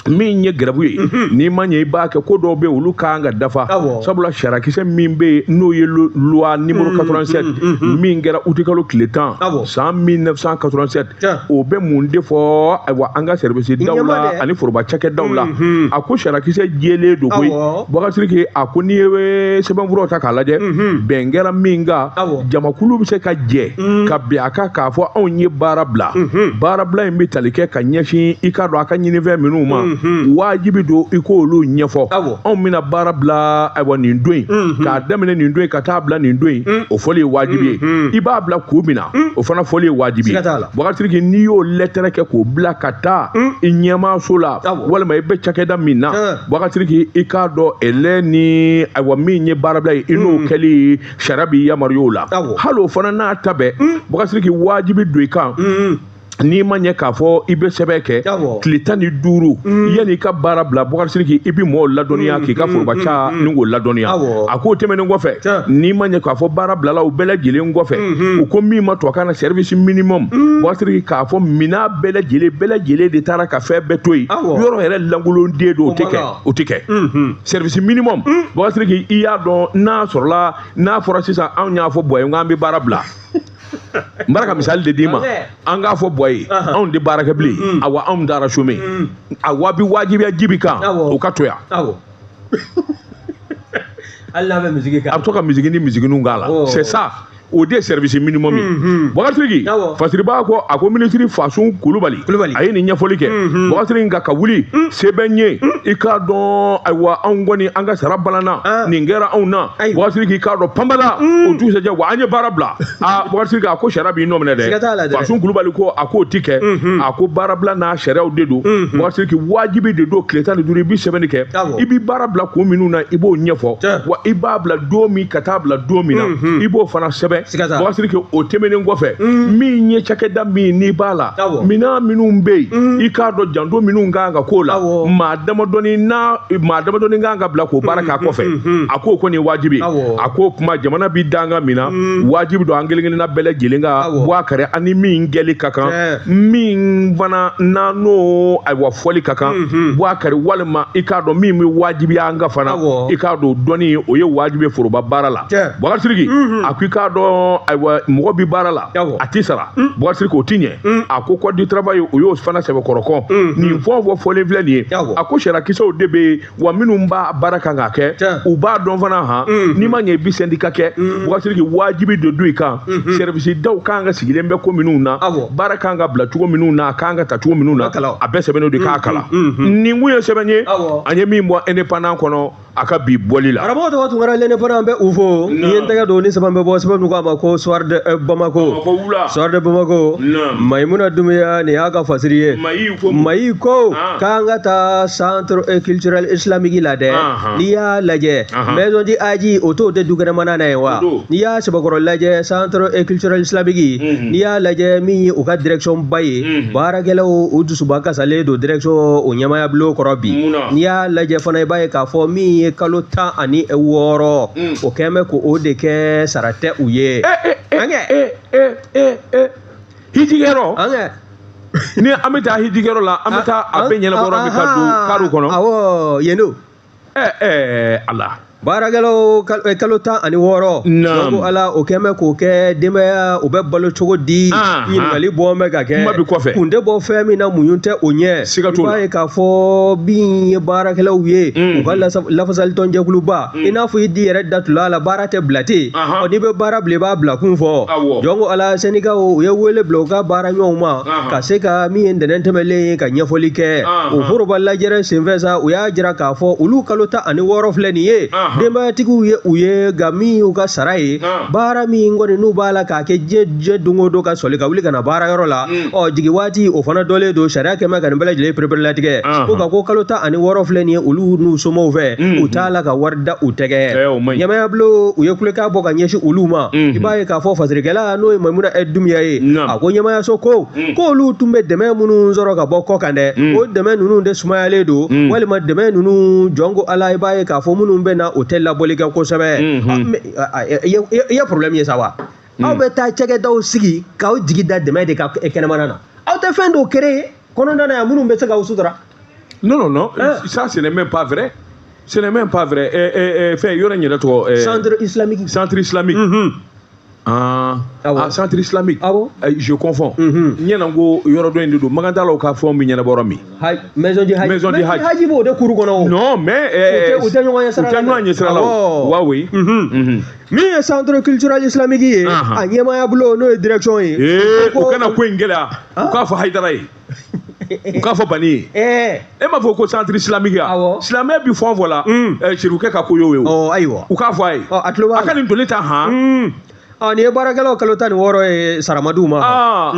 min ye gɛrɛbu ye, n'i ma ɲɛ i b'a kɛ, ko dɔw bɛ olu kan ka dafa, sabula sariyakisɛ min bɛ yen n'o ye loi numéro 87 min kɛra utikalo tile 10 san 1987, o bɛ mun de fɔ ayiwa an ka service daw la ani foroba cakɛdaw la? A ko sariyakisɛ jɛlen don koyi, Bubakari Sidiki. A ko n'i ye sɛbɛnfuraw ta k'a lajɛ, bɛn kɛra min kan, jamakulu bɛ se ka jɛ ka bɛn a kan k'a fɔ anw ye baara bila. Baarabila in bɛ tali kɛ ka ɲɛsin i k'a dɔn a ka ɲinifɛn minnu ma, wajibi don i k'olu ɲɛfɔ. Anw bɛna baara bila ayiwa nin don in, k'a daminɛ nin don in ka taa bila nin don in, o fɔli ye wajibi ye. I b'a bila kun min na, o fana fɔli ye wajibi ye. Bubakari Sidiki, n'i y'o lɛtɛrɛ kɛ k'o bila ka taa i ɲɛmaaso la walima i bɛ cakɛda min na, Bubakari Sidiki, i k'a dɔn ɛlɛ ni ayiwa min ye baarabila ye, i n'o kɛli sariya b'i yamaruya o la. Hali o fana n'a ta bɛɛ, Bubakari Sidiki, wajibi don i kan, n'i ma ɲɛ k'a fɔ i bɛ sɛbɛn kɛ tile 15 yanni i ka baara bila, Bubakari Sidiki, i bɛ mɔgɔw ladɔnniya k'i ka foroba ca ni k'o ladɔnniya. A k'o tɛmɛnen kɔfɛ, n'i ma ɲɛ k'a fɔ baara bilala o bɛɛ lajɛlen kɔfɛ, u ko min ma tubabukan na service minimum, Bubakari Sidiki, k'a fɔ minɛn bɛɛ lajɛlen de taara ka fɛn bɛɛ to yen, yɔrɔ yɛrɛ lankolonden don, o tɛ kɛ, o tɛ kɛ service minimum. Bubakari Sidiki, i y'a dɔn n'a sɔrɔla n'a fɔra sisan anw y'a fɔ Buwa ye k'an bɛ baara bila, n bɔra ka misali de d'i ma, an k'a fɔ Buwa ye anw tɛ baara kɛ bilen, awa anw taara chômer, awa bi wajibiya ji bi kan o ka to yan. Hali n'a bɛ misigi k'a la, a bɛ to ka misigi ni misigininw k'a la, c'est ça, o de ye service minimum ye. Bubakari Sidiki, Fasiriba ko a ko minisiri Fasun Kulubali a ye nin ɲɛfɔli kɛ, Bubakari Sidiki, nka ka wuli se bɛ n ye, i k'a dɔn ayiwa anw kɔni an ka sara balanna, nin kɛra anw na, Bubakari Sidiki, i k'a dɔn panbala o dugusɛjɛ wa an ye baara bila. Aa Bubakari Sidiki, a ko sariya b'i nɔ minɛ dɛ. Fasun Kulubali ko a k'o ti kɛ, a ko baarabila n'a sariyaw de don. Bubakari Sidiki, wajibi de don, tile 15 i bɛ sɛbɛnni kɛ, i bɛ baara bila kun minnu na, i b'o ɲɛfɔ, wa i b'a bila don min ka taa bila don min na, i b'o fana sɛbɛn. Bubakari Sidiki, o tɛmɛnen kɔfɛ, min ye cakɛda min n'i b'a la, minɛn minnu bɛ yen, i k'a dɔn janto minnu kan ka k'o la, maa damadɔni n'a maa damadɔni kan ka bila k'o baara k'a kɔfɛ, a k'o kɔni ye wajibi ye. A k'o kuma jamana bi danga min na, wajibi don an kelen kelenna bɛɛ lajɛlen ka bɔ a kɛrɛ, ani min kɛli ka kan, min fana n'an n'o ayiwa fɔli ka kan, bɔ a kɛrɛ, walima i k'a dɔn min bɛ wajibiya an ka fana, i k'a dɔn dɔnni o ye wajibi ye foroba baara la. Bubakari Sidiki, a ko i k'a dɔn ayiwa mɔgɔ bi baara la a ti sara, Bubakari Sidiki, o ti ɲɛ. A ko code du travail o y'o fana sɛbɛkɔrɔ kɔn nin fɛn o fɛn fɔlen filɛ nin ye. A ko sariyakisɛw de bɛ yen wa minnu b'a baara kan k'a kɛ, u b'a dɔn fana han, n'i ma ɲɛ i bɛ syndicat kɛ, Bubakari Sidiki, wajibi de don i kan. Service daw kan ka sigilen bɛ ko minnu na, baara kan ka bila cogo minnu na, a kan ka ta cogo minnu na, a bɛɛ sɛbɛnnen de k'a kalan. Nin kun ye sɛbɛn ye an ye min bɔ Indépendant kɔnɔ a ka bi bɔli la. Karamɔgɔ tɔgɔ Tunkara, l'Indépendant bɛ u fo. N'i ye n tɛgɛ don ni sɛbɛn bɛ bɔ, sɛbɛn min ko a ma ko Soir de Bamako, Soir de Bamako, Mayimuna Dumbuya, nin y'a ka fasiri ye. Mayi ko k'an ka taa centre culturel islamique la dɛ. N'i y'a lajɛ, maison du Hadji, o t'o tɛ dukɛnɛmana na ye wa? N'i y'a sɛbɛkɔrɔ lajɛ, centre culturel islamique, n'i y'a lajɛ min ye u ka direction ba ye, baarakɛlaw u dusuba kasalen don direction o ɲɛmaaya bulon kɔrɔ bi. N'i y'a lajɛ fana, i b'a ye k'a fɔ min ye kalo 16, o kɛn bɛ k'o de kɛ sara tɛ u ye. Hijikɛyɔrɔ. An kɛ. Ni an bɛ taa hijikɛyɔrɔ la, an bɛ taa a bɛɛ ɲɛnabɔ yɔrɔ min ka don kariw kɔnɔ. Awɔ, yen don. Ɛ ɛ Ala. Baarakɛlaw kalo 16. Naam. Ko Ala o kɛn bɛ k'o kɛ denbaya o bɛ balo cogo di? Ɲininkali bɔ bɛ ka kɛ. Kuma bi kɔfɛ. Kun tɛ bɔ fɛn min na, muɲu tɛ o ɲɛ. Siga t'o la. I b'a ye k'a fɔ min ye baarakɛlaw ye, u ka lafasalitɔnjɛkuluba, i n'a fɔ i di yɛrɛ datula la, baara tɛ bila ten. Ɔ, n'i bɛ baara bila, i b'a bila kun fɔ. Jɔn ko Ala, sɛndikaw u ye wele bila u ka baara ɲɔgɔnw ma ka se ka min ye ntɛnɛn tɛmɛlen ye ka ɲɛfɔli kɛ. O foroba lajɛrɛ senfɛ sa, u y'a jira k'a fɔ olu kalo 16 filɛ nin ye. Denbayatigiw ye u ye, nka min y'u ka sara ye, baara min kɔni n'u b'a la k'a kɛ diɲɛ don o don, ka sɔli ka wuli ka na baarayɔrɔ la, ɔ, jigi waati o fana dɔlen don, sariya kɛmɛ ka nin bɛɛ lajɛlen pereperelatigɛ. Ko ka ko kalo 16 filɛ nin ye, olu n'u somɔgɔw fɛ, u t'a la ka wari da u tɛgɛ. Eh, o man ɲi. Ɲɛmaayabulon u ye kulekan bɔ ka ɲɛsin olu ma. I b'a ye k'a fɔ fasirikɛla n'o ye Mayimuna Dunbiya ye, a ko ɲɛmaayaso ko k'olu tun bɛ dɛmɛ minnu sɔrɔ ka bɔ kɔ kan dɛ, o dɛmɛ ninnu de sumayalen don, walima dɛmɛ ninnu, jɔn ko Ala, i b'a ye k'a fɔ minnu bɛ na, o tɛ labɔli kɛ kosɛbɛ. I ye problème ye sa wa? Aw bɛ taa cakɛdaw sigi k'aw jigi da dɛmɛ de kan kɛnɛmana na, aw tɛ fɛn dɔw créer kɔnɔna na yan minnu bɛ se k'aw sutura. Non, non, non, Hein? Ça ce n'est même pas vrai. Ce n'est même pas vrai. Fɛn yɔrɔ in yɛrɛ tɔgɔ. Centre islamique. Centre islamique. Ah, Ah bon? ah, centre islamique. Ah bon? Je confonds. N ɲɛna ko yɔrɔ dɔ in de don. Magantalaw ka fɛnw bɛ ɲɛnabɔ yɔrɔ min. Haj, maison du Hajj. Maison du Hajj. Hajj b'o de kuru kɔnɔ o. Non, mais U tɛ ɲɔgɔn ɲɛ sira u la tɛ dɛ. ɲɔgɔn ɲɛ sira la o. Awɔ. Wa oui. Min ye centre culturel islamique ye, a ɲɛmaaya bulon n'o ye direction ye. Ee, u kana ko in gɛlɛya. U k'a fɔ Hayidara ye. U k'a fɔ Bani ye. E m'a fɔ ko centre islamique ya? Awɔ. Silamɛ bi fɛn o fɛn la, sirikɛ ka ko y'o ye o. Ɔ, ayiwa. U k'a fɔ a ye. Ɔ, a tulo b'a A ka la. nin doni ta han. Ɔ, nin ye baarakɛlaw kalo 16 ye saramadiw ma. Ah.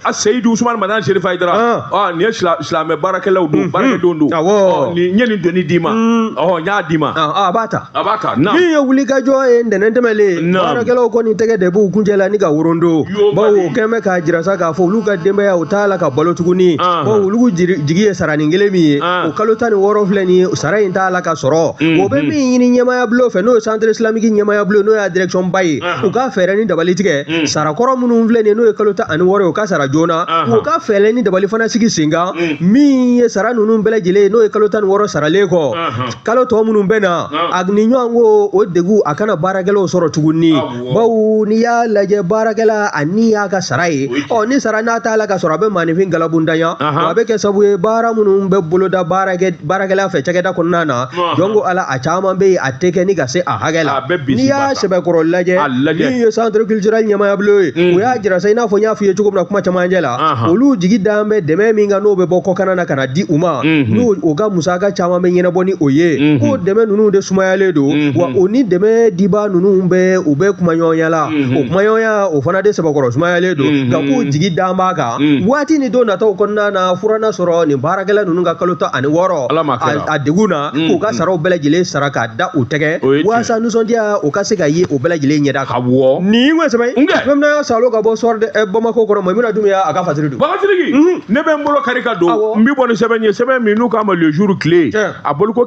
A Seyidu Usumani Madani Serifu Hayidara. Ah, nin ye silamɛ baarakɛlaw don, baarakɛdenw don. Awɔ. Ɔ, nin n ye nin doni d'i ma. Ɔ, n y'a d'i ma. Ah, a b'a ta. A b'a ta. Naam. Min ye wulikajɔ ye ntɛnɛn tɛmɛlen, Naam. baarakɛlaw kɔni tɛgɛ de b'u kuncɛ la ni ka worondo, Yo, bawo bali. o kɛn bɛ k'a jira sa k'a fɔ olu ka denbaya u t'a la ka balo tuguni, bawo olu jigi ye saranin kelen min ye, o kalo 16 filɛ nin ye, sara in t'a la ka sɔrɔ. O bɛ min ɲini ɲɛmaaya bulon fɛ, n'o ye centre islamique ɲɛmaaya bulon, n'o y'a direction ba ye, u ka fɛɛrɛ ni dabali tigɛ sarakɔrɔ minnu filɛ nin ye, n'o ye kalo 16 ye, u ka sara joona. U ka fɛɛrɛ ni dabali fana sigi sen kan, min ye sara ninnu bɛɛ lajɛlen ye, n'o ye kalo 16 saralen kɔ, kalo tɔ minnu bɛ na, a ni ɲɔgɔn ko o degun a kana baarakɛlaw sɔrɔ tuguni, bawo n'i y'a lajɛ baarakɛla a ni y'a ka sara ye. O ye tiɲɛ. Ɔ, ni sara n'a t'a la ka sɔrɔ, a bɛ maaninfin galabundanya, wa a bɛ kɛ sababu ye baara minnu bɛ boloda baarakɛla fɛ cakɛda kɔnɔna na, jɔn ko Ala, a caman bɛ yen a tɛ kɛ ni ka se a hakɛ la. A bɛ bisi N'i y'a basa. sɛbɛkɔrɔ lajɛ, A lajɛ. min ye centre culturel ɲɛmaaya bulon ye, u y'a jira sa, i n'a fɔ n y'a f'i ye cogo min na kuma camancɛ la, olu jigi dan bɛ dɛmɛ min kan, n'o bɛ bɔ kɔkanna na ka na di u ma, n'o u ka musaka caman bɛ ɲɛnabɔ ni o ye, k'o dɛmɛ ninnu de sumayalen don, wa o ni dɛmɛ dibaa ninnu bɛ u bɛ kumaɲɔgɔnya la, o kumaɲɔgɔnya o fana de sɛbɛkɔrɔ sumayalen don, nka k'u jigi dan b'a kan waati ni don nataw kɔnɔna na, furanna sɔrɔ nin baarakɛla ninnu ka kalo 16 Ala m'a kɛra. a degun na, k'u ka saraw bɛɛ lajɛlen sara k'a da u tɛgɛ, O ye tiɲɛ. walasa nisɔndiya o ka se ka ye o bɛɛ lajɛlen ɲɛda kan. Awɔ. Nin ye sɛbɛn Nkɛ. fɛn min salo ka bɔ soir de Bamako kɔnɔ, Mayimuna Dunbiya a ka fasiri don. Bagatigi, ne bɛ n bolo kari ka don. Awɔ. N bɛ bɔ ni sɛbɛn ye, sɛbɛn min n'u k'a ma Le Jour tile, Tiɲɛ. a boliko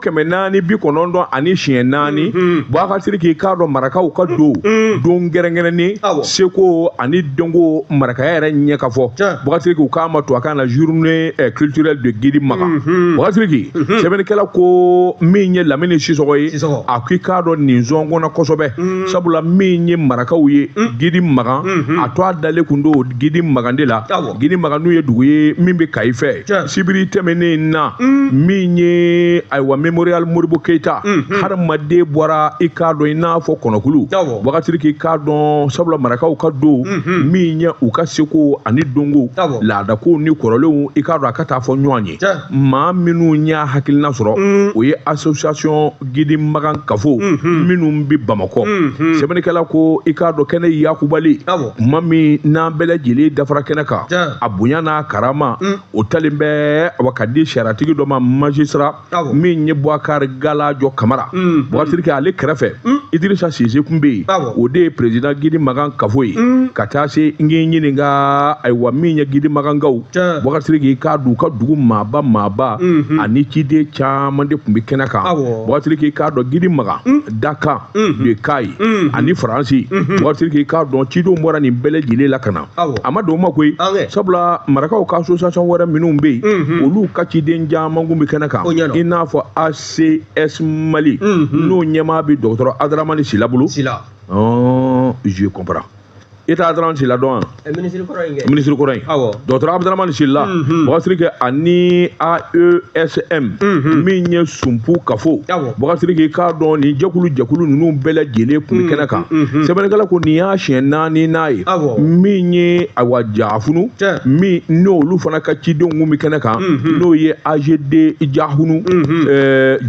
494.4. Bagatigi, k'i k'a dɔn marakaw ka don don kɛrɛnkɛrɛnnen, seko ani dɔnko marakaya yɛrɛ ɲɛ ka fɔ. Tiɲɛ. Bagatigi, u k'a ma to a kan na journée culturelle de Gidi Magan. Bagatigi, sɛbɛnnikɛla ko min ye Lamini Sisɔgɔ ye, Sisɔgɔ. a ko i k'a dɔn nin zɔngɔnna kosɛbɛ, sabula min ye marakaw ye Gidi Magan, a to a dalen kun don Gidi Magan de la. Gidi Magan n'u ye dugu ye min bɛ Kayi fɛ. Sibiri tɛmɛnen na, min ye ayiwa mémorial Modibo Keyita, hadamaden bɔra i k'a dɔn i n'a fɔ kɔnɔkulu. Wagatiri k'i k'a dɔn, sabula marakaw ka don min ye u ka seko ani donko, laadakow ni kɔrɔlenw, i k'a dɔn a ka taa fɔ ɲɔgɔn ye. Maa minnu y'a hakilina sɔrɔ, o ye association Gidi Magan Kafo minnu bɛ Bamakɔ. Sɛbɛnnikɛla ko i k'a dɔn kɛnɛ yakubali kuma min n'an bɛɛ lajɛlen dafara kɛnɛ kan, a bonya n'a karama o talen bɛ awa ka di sariyatigi dɔ ma, magistrat min ye Boubacar Galajo Kamara. Wagatiri kɛ ale kɛrɛfɛ. Idrissa Cissé kun bɛ yen, o de ye président Gidi Magan Kafo ye, ka taa se n k'i ɲininka, ayiwa, min ye Gidi Magankaw, Boubacar Sidiki, i k'a dɔn u ka dugu maaba maaba ani ciden caman de tun bɛ kɛnɛ kan. Boubacar Sidiki, i k'a dɔn Gidi Magan dakan de Kayi ani Faransi, Boubacar Sidiki, i k'a dɔn cidenw bɔra nin bɛɛ lajɛlen la ka na. A ma don o ma koyi, sabula marakaw ka association wɛrɛ minnu bɛ yen, olu ka ciden caman kun bɛ kɛnɛ kan, i n'a fɔ ACS Mali, n'o ɲɛmaa bɛ dɔgɔtɔrɔ Adaramani Sila bolo. Sila. Je comprends. I t'a Adaramani Sila dɔn wa? Minisiri kɔrɔ in kɛ. Minisiri kɔrɔ in. Dɔgɔtɔrɔ Abdramani Sila, Boubacar Sidiki, ani AESM, min ye Sunpu Kafo. Boubacar Sidiki, i k'a dɔn nin jɛkulu jɛkulu ninnu bɛɛ lajɛlen tun bɛ kɛnɛ kan. Sɛbɛnnikɛla ko nin y'a siɲɛ naani n'a ye, min ye ayiwa Jafunu, min n'olu fana ka cidenw kun bɛ kɛnɛ kan, n'o ye AGD Jahunu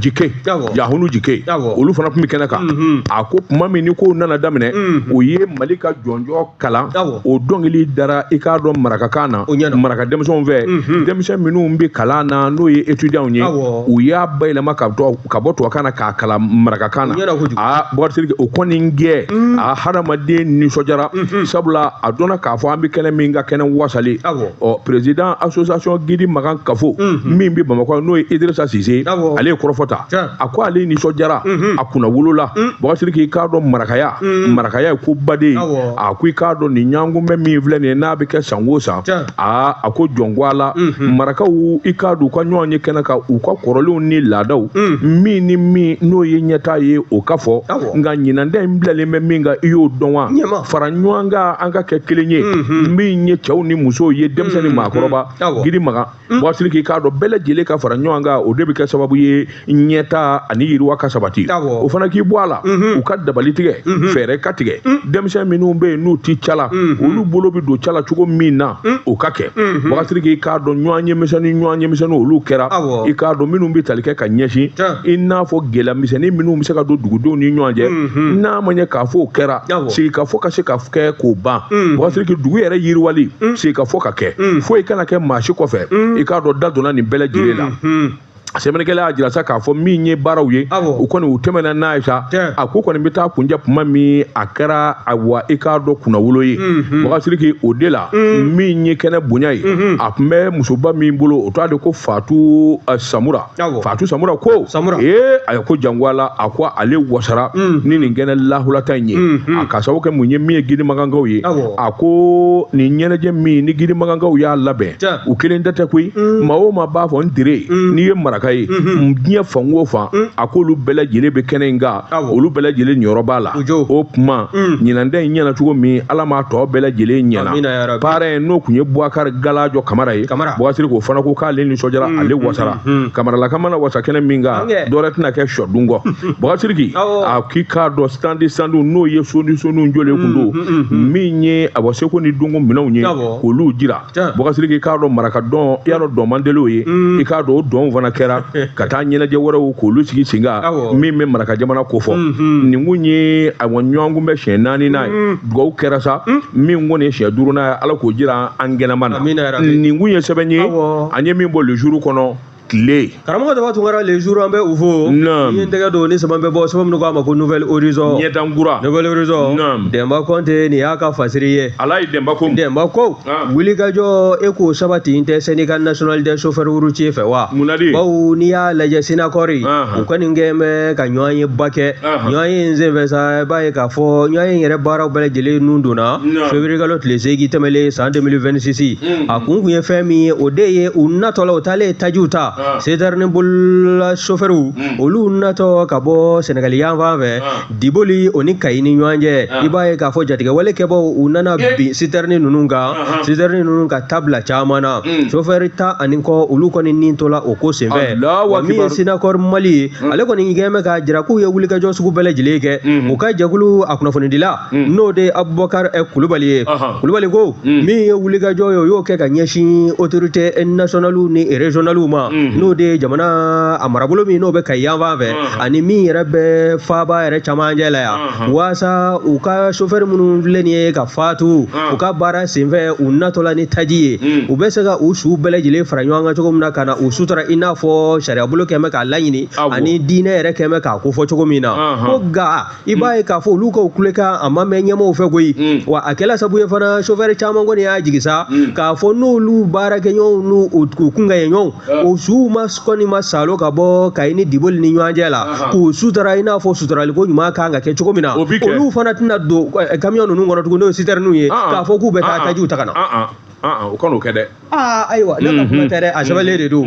Jike, Jahunu Jike, olu fana tun bɛ kɛnɛ kan. A ko tuma min ni kow nana daminɛ, o ye Mali ka jɔnjɔn kalan, o dɔnkili dara, i k'a dɔn marakakan na, maraka denmisɛnw fɛ, denmisɛn minnu bɛ kalan na, n'o ye étudiants ye, u y'a bayɛlɛma ka bɔ tubabukan na k'a kalan marakakan na. Aa, Boubacar Sidiki, o kɔni gɛn a hadamaden nisɔndiyara, sabula a dɔnna k'a fɔ an bɛ kɛnɛ min ka kɛnɛ wasalen. Ɔ, président association Gidi Magan Kafo min bɛ Bamakɔ, n'o ye Idrissa Cissé, ale ye kɔrɔfɔ ta. A ko ale nisɔndiyara, a kunna wolola. Boubacar Sidiki, i k'a dɔn marakaya, marakaya ye ko baden ye. A ko i k'a dɔn nin ɲɔgɔnkunbɛn min filɛ nin ye, n'a bɛ kɛ san o san, aa, a ko jɔnko a la marakaw, i k'a dɔn u ka ɲɔgɔn ye kɛnɛ kan, u ka kɔrɔlenw ni laadaw min ni min n'o ye ɲɛtaa ye, o ka fɔ. Nka ɲinan ta in bilalen bɛ min kan, i y'o dɔn wa? Fara ɲɔgɔn kan, an ka kɛ kelen ye, min ye cɛw ni musow ye, denmisɛn ni maakɔrɔba. Gidi Magan, Boubacar Sidiki, i k'a dɔn bɛɛ lajɛlen ka fara ɲɔgɔn kan, o de bɛ kɛ sababu ye ɲɛtaa ani yiriwa ka sabati. O fana k'i bɔ a la, u ka dabali tigɛ, fɛɛrɛ ka tigɛ, denmisɛn minnu bɛ yen n'u ti ca la, olu bolo bɛ don ca la cogo min na, o ka kɛ. Boubacar Sidiki, i k'a dɔn ɲɔgɔn ye misɛnnin, ɲɔgɔn ye misɛnnin, olu kɛra, i k'a dɔn minnu bɛ tali kɛ ka ɲɛsin, i n'a fɔ gɛlɛya misɛnnin minnu bɛ se ka don dugudenw ni ɲɔgɔn cɛ, n'a ma ɲɛ k'a fɔ o kɛra, sigikafɔ ka se ka kɛ k'o ban. Boubacar Sidiki, dugu yɛrɛ yiriwali, sigikafɔ ka kɛ, foyi kana kɛ maa si kɔfɛ. I k'a dɔn da donna nin bɛɛ lajɛlen la. Sɛbɛnnikɛla y'a jira sa k'a fɔ min ye baaraw ye, u kɔni u tɛmɛna n'a ye sa. A ko kɔni bɛ taa kunjɛ tuma min, a kɛra ayiwa, i k'a dɔn kunnawolo ye. Boubacar Sidiki, o de la min ye kɛnɛ bonya ye, a tun bɛ musoba min bolo, o t'a de ko Fatu Samura. Fatu Samura ko ee, a ko jango a la, a ko ale wasara ni nin kɛnɛ lahulata in ye, a ka sababu kɛ mun ye, min ye Gidi Magankaw ye. A ko nin ɲɛnajɛ min ni Gidi Magankaw y'a labɛn, u kelen tɛ koyi, maa o maa b'a fɔ n tere, n'i ye maraka ye diɲɛ fan o fan, a k'olu bɛɛ lajɛlen bɛ kɛnɛ in kan, olu bɛɛ lajɛlen niyɔrɔ b'a la. O tuma ɲinan ta in ɲɛna cogo min, Ala m'a tɔ bɛɛ lajɛlen ɲɛna. Parrain n'o tun ye Boubacar Galajɔ Kamara ye, Boubacar Sidiki, o fana ko k'ale nisɔndiyara, ale wasara. Kamaralaka mana wasa kɛnɛ min kan, dɔwɛrɛ tɛna kɛ sɔdun kɔ. Boubacar Sidiki, a k'i k'a dɔn standi standiw, n'o ye soni soniw jɔlen kun don, min ye a bɔ seko ni donko minɛnw ye, k'olu jira. Boubacar Sidiki, k'a dɔn maraka dɔn, i y'a dɔn dɔn man deli o ye, i k'a dɔn o dɔnw fana kɛra ka taa ɲɛnajɛ wɛrɛw k'olu sigi sen kan, min bɛ maraka jamana kofɔ. Nin kun ye ayiwa ɲɔgɔn kunbɛ siɲɛ naani n'a ye, dugawu kɛra sa, min kɔni ye siɲɛ duurunan ye, Ala k'o jira an kɛnɛma na. Nin kun ye sɛbɛn ye an ye min bɔ le jour kɔnɔ tile. Karamɔgɔ Daba Tunkara, le jour an bɛ u fo. Ni ye n tɛgɛ don ni sɛbɛn bɛ bɔ, sɛbɛn minnu k'a ma ko Nouvel Horizon. Ɲɛdankura. Nouvel Horizon. Denba Kɔnte, nin y'a ka fasiri ye. Ala ye Denba ko. Denba ko. Wulikajɔ e k'o sabati n tɛ syndicat national des chauffeurs routiers fɛ wa? Mun na de? Bawo n'i y'a lajɛ Sinakɔri, u kɔni kɛn bɛ ka ɲɔgɔn ye ba kɛ. Ɲɔgɔn ye in senfɛ sa, i b'a ye k'a fɔ ɲɔgɔn ye yɛrɛ baaraw bɛɛ lajɛlen nun donna février kalo tile 8 tɛmɛlen san 2026. A kun kun ye fɛn min ye, o de ye u natɔ la, u taalen tajiw ta. Citerne bolola chauffeurw olu natɔ ka bɔ Sɛnɛgali yan fan fɛ, Diboli o ni Kayi ni ɲɔgɔn cɛ, i b'a ye k'a fɔ jatigɛwale kɛbaw u nana bin citerne ninnu kan, citerne ninnu ka tabila caman na, chauffeur 10 ani kɔ olu kɔni ni tola o ko senfɛ. Wa min ye Sinakɔri Mali ye, ale kɔni kɛn bɛ k'a jira k'u ye wulikajɔ sugu bɛɛ lajɛlen kɛ. U ka jɛkulu a kunnafonidila, n'o de ye Abubakar Kulubali ye, Kulubali ko min ye wulikajɔ ye, o y'o kɛ ka ɲɛsin autorité nationale ni régionale ma. N'o de ye jamana a marabolo min n'o bɛ Kayi yanfan fɛ ani min yɛrɛ bɛ faaba yɛrɛ camancɛ la yan, waasa u ka sofɛri minnu filɛ nin ye ka fatu u ka baara senfɛ u natɔla ni taji ye, u bɛ se ka u su bɛɛ lajɛlen fara ɲɔgɔn kan cogo min na ka na u sutura, i n'a fɔ sariyabolo kɛn bɛ k'a laɲini ani diinɛ yɛrɛ kɛn bɛ k'a kofɔ cogo min na. Ko nka i b'a ye k'a fɔ olu ka kulekan a ma mɛn ɲɛmaaw fɛ koyi. Wa a kɛla sabu ye fana, sofɛri caman kɔni y'a jigi sa k'a fɔ n'olu baarakɛɲɔgɔnw n'u u kunkanɲɛɲɔgɔnw, o suw ma kɔni ma salo ka bɔ Kayi ni Diboli ni ɲɔgɔn cɛ la k'u sutura i n'a fɔ suturaliko ɲuman kan ka kɛ cogo min na, olu fana tɛna don kamiyɔn ninnu kɔnɔ tugun, n'o ye sitɛriniw ye, k'a fɔ k'u bɛ taa tajiw ta ka na. O kan'o kɛ dɛ. Aa ayiwa, ne ka kuma tɛ dɛ, a sɛbɛnlen de don.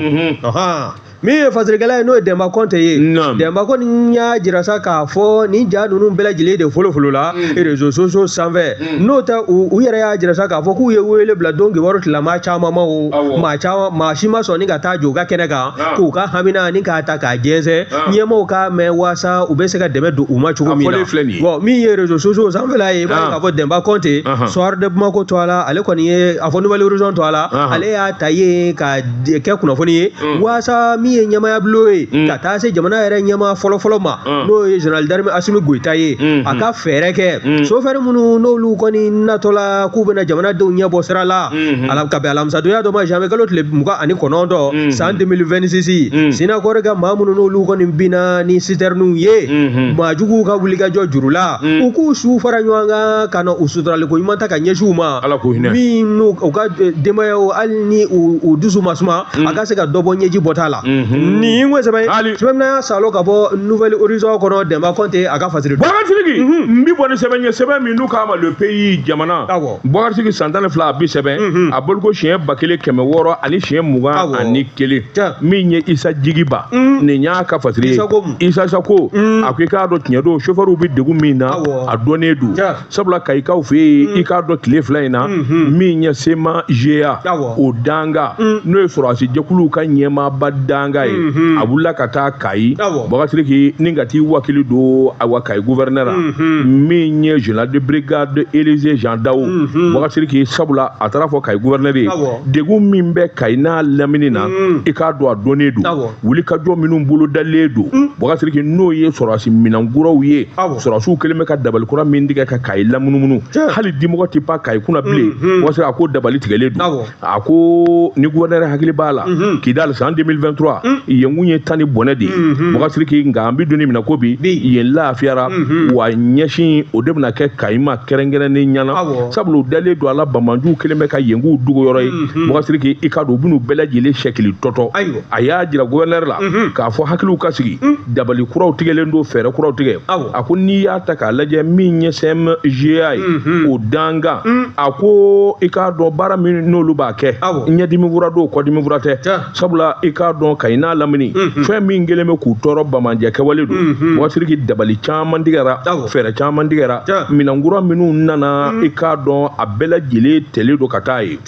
Min ye fasirikɛla ye, n'o ye Dɛnba Kɔnte ye, Dɛnba kɔni y'a jira sa k'a fɔ nin ja ninnu bɛɛ lajɛlen de folofolo la réseaux sociaux sanfɛ. N'o tɛ, u yɛrɛ y'a jira sa k'a fɔ k'u ye wele bila don kibaru tilama caman ma, o maa caman, maa si ma sɔn ni ka taa jɔ u ka kɛnɛ kan k'u ka hamina ni k'a ta k'a jɛnsɛn, ɲɛmaaw k'a mɛn waasa u bɛ se ka dɛmɛ don u ma cogo min na. Bon, min ye réseaux sociaux sanfɛla ye, i b'a ye k'a fɔ Dɛnba Kɔnte, Soir de Bamako tɔgɔ la, ale kɔni ye a fɔ Nouvel Horizon tɔgɔ la, ale y'a ta yen ka kɛ kunnafoni ye waasa min ye ɲɛmaaya bulon ye, ka taa se jamana yɛrɛ ɲɛmaa fɔlɔfɔlɔ ma, n'o ye général d'armée Asimi Goyita ye, a ka fɛɛrɛ kɛ sofɛri minnu n'olu kɔni natɔla k'u bɛna jamanadenw ɲɛbɔ sira la, ala ka bɛn alamisadonya dɔ ma, janvier kalo tile 29, san 2026, Sinakɔri ka maa minnu n'olu kɔni binna ni sitɛriniw ye maajuguw ka wulikajɔ juru la, u k'u su fara ɲɔgɔn kan ka na u suturaliko ɲuman ta ka ɲɛsin u ma, min n'u u ka denbayaw, hali ni u dusu ma suma, a ka se ka dɔ bɔ ɲɛji bɔta la. Nin ko sɛbɛn sɛbɛn min y'a salo ka bɔ Nouvel Horizon kɔnɔ, Dɛnba Kɔnte a ka fasiri. Boubacar Sidiki, n bi bɔ ni sɛbɛn ye, sɛbɛn min n'u k'a ma Le Pays, jamana. Boubacar Sidiki, san 12 a bi sɛbɛn a boliko siɲɛ 1621. Min ye Isa Jigiba, nin y'a ka fasiri ye. Isa Sako a ko i k'a dɔn tiɲɛ don, chauffeur bɛ degun min na, a dɔnnen don, sabula Kayikaw fɛ yen, i k'a dɔn tile fila in na, min ye CMA GA o danga, n'o ye sɔrɔdasi jɛkuluw ka ɲɛmaaba danga ye, a wulila ka taa Kayi, Boubacar Sidiki, ni ka t'i wakili don awa Kayi gouverneur la, min ye général de brigade Élisée Jean Dao. Boubacar Sidiki, sabula a taara fɔ Kayi gouverneur ye, degun min bɛ Kayi n'a lamini na, i k'a dɔn a dɔnnen don, wulikajɔ minnu bolodalen don, Boubacar Sidiki, n'o ye sɔrɔdasi minɛnkuraw ye, sɔrɔdasiw kɛlen bɛ ka dabali kura min tigɛ ka Kayi lamunumunu, hali dimɔgɔ tɛ pan Kayi kunna bilen. Boubacar Sidiki, a ko dabali tigɛlen don. A ko ni gouverneur hakili b'a la, Kidal san 2023, yen kun ye tan ni bɔnɛ de ye, Boubacar Sidiki, nka an bɛ don min na ko bi, yen lafiyara. Wa ɲɛsin o de bɛna kɛ Kayi ma kɛrɛnkɛrɛnnen ɲɛna, sabula u dalen don a la, banbaanciw kɛlen bɛ ka yen k'u dogo yɔrɔ ye. Boubacar Sidiki, i k'a dɔn u bɛn'u bɛɛ lajɛlen sɛkili tɔtɔ. A y'a jira gouverneur la k'a fɔ hakiliw ka sigi, dabali kuraw tigɛlen don, fɛɛrɛ kuraw tigɛ. A ko n'i y'a ta k'a lajɛ, min ye CMGA ye o dankan, a ko i k'a dɔn baara min n'olu b'a kɛ, ɲɛdimi fura don, kɔdimi fura tɛ, sabula i k'a dɔn Kayi n'a lamini, fɛn min kɛlen bɛ k'u tɔɔrɔ, bamanjɛ kɛwale don. Boubacar Sidiki, dabali caman tigɛra, fɛɛrɛ caman tigɛra, minɛnkura minnu nana, i k'a dɔn a bɛɛ lajɛlen tɛlen don ka taa yen.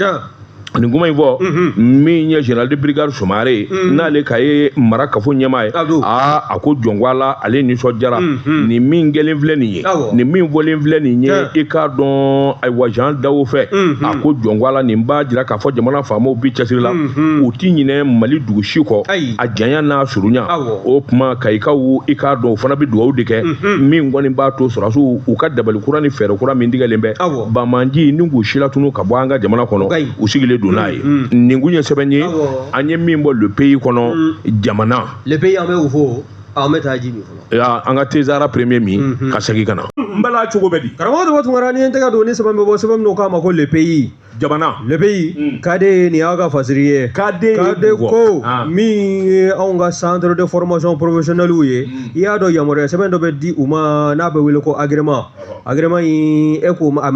Nin kuma in fɔ min ye général de brigade Sumare ye, n'ale ka ye mara kafo ɲɛmaa ye, aa a ko jɔnko a la, ale nisɔndiyara nin min kɛlen filɛ nin ye, nin min fɔlen filɛ nin ye, i k'a dɔn ayiwa Jean Dao fɛ. A ko jɔnko a la, nin b'a jira k'a fɔ jamana faamaw bi cɛsiri la, u ti ɲinɛ Mali dugu si kɔ, a janya n'a surunya. O tuma Kayikaw, i k'a dɔn u fana bɛ dugawu de kɛ, min kɔni b'a to sɔrɔdasiw u ka dabali kura ni fɛɛrɛ kura min tigɛlen bɛ banbaanci ni k'u silatunu ka bɔ an ka jamana kɔnɔ, u sigilen don n'a ye. Nin kun ye sɛbɛn ye an ye min bɔ Le Pays kɔnɔ, jamana. Le Pays, an bɛ o fɔ, an bɛ taa ji min fɔlɔ. An ka Tezara premier min ka segin ka na. N bala cogo bɛ di? Karamɔgɔ Daba Tunkara, ni ye n tɛgɛ don ni sɛbɛn bɛ bɔ, sɛbɛn min k'a ma ko Le Pays, jamana. Le Pays, KD, nin y'aw ka fasiri ye. KD ko min ye anw ka centre de formation professionnelle ye, i y'a dɔn yamaruya sɛbɛn dɔ bɛ di u ma n'a bɛ wele ko agrément. Agrément in, e ko a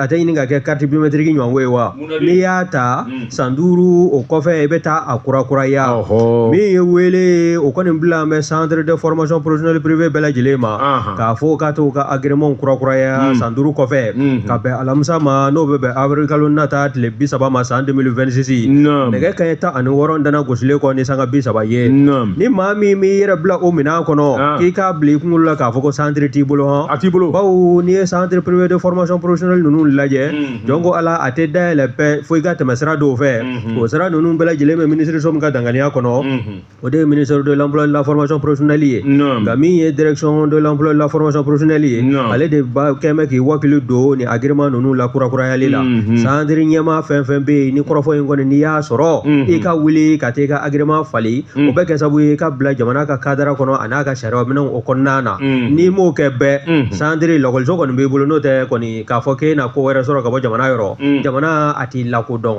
tɛ ɲini ka kɛ carte biométrique ɲɔgɔn ye wa? N'i y'a ta san 5 o kɔfɛ, i bɛ taa a kurakuraya. Min ye wele o kɔni bila an bɛ centre de formation professionnelle privé bɛɛ lajɛlen ma k'a fɔ k'a t'u ka agrément kurakuraya san 5 kɔfɛ, ka bɛn alamisa ma, n'o bɛ bɛn avril kalo nata taa tile 30 ma san 2026 nɛgɛ kanɲɛ 16 dana gosilen kɔ ni sanga 30 ye ni maa min m'i yɛrɛ bila o minɛn kɔnɔ k'i k'a bila i kunkolo la k'a fɔ ko centre t'i bolo hɔn a t'i bolo bawo n'i ye centre privé de formation professionnelle ninnu lajɛ jɔn ko ala a tɛ dayɛlɛ pɛ fo i ka tɛmɛ sira dɔw fɛ o sira ninnu bɛɛ lajɛlen bɛ minisiriso min ka danganiya kɔnɔ o de ye ministère de l'emploi et de la formation professionnelle ye nka min ye direction de l'emploi et de la formation professionnelle ye ale de ba kɛn bɛ k'i wakili don ni agrément ninnu la kurakurayali la centre ɲɛmaa fɛn fɛn bɛ yen ni kɔrɔfɔ in kɔni n'i y'a sɔrɔ i ka wuli ka taa i ka agrément falen o bɛ kɛ sababu ye i ka bila jamana ka cadre kɔnɔ a n'a ka sariya minɛnw o kɔnɔna na n'i m'o kɛ bɛɛ centre lakɔliso kɔni b'i bolo n'o tɛ kɔni k'a fɔ k'e na ko wɛrɛ sɔrɔ ka bɔ jamana yɔrɔ jamana a t'i lakodɔn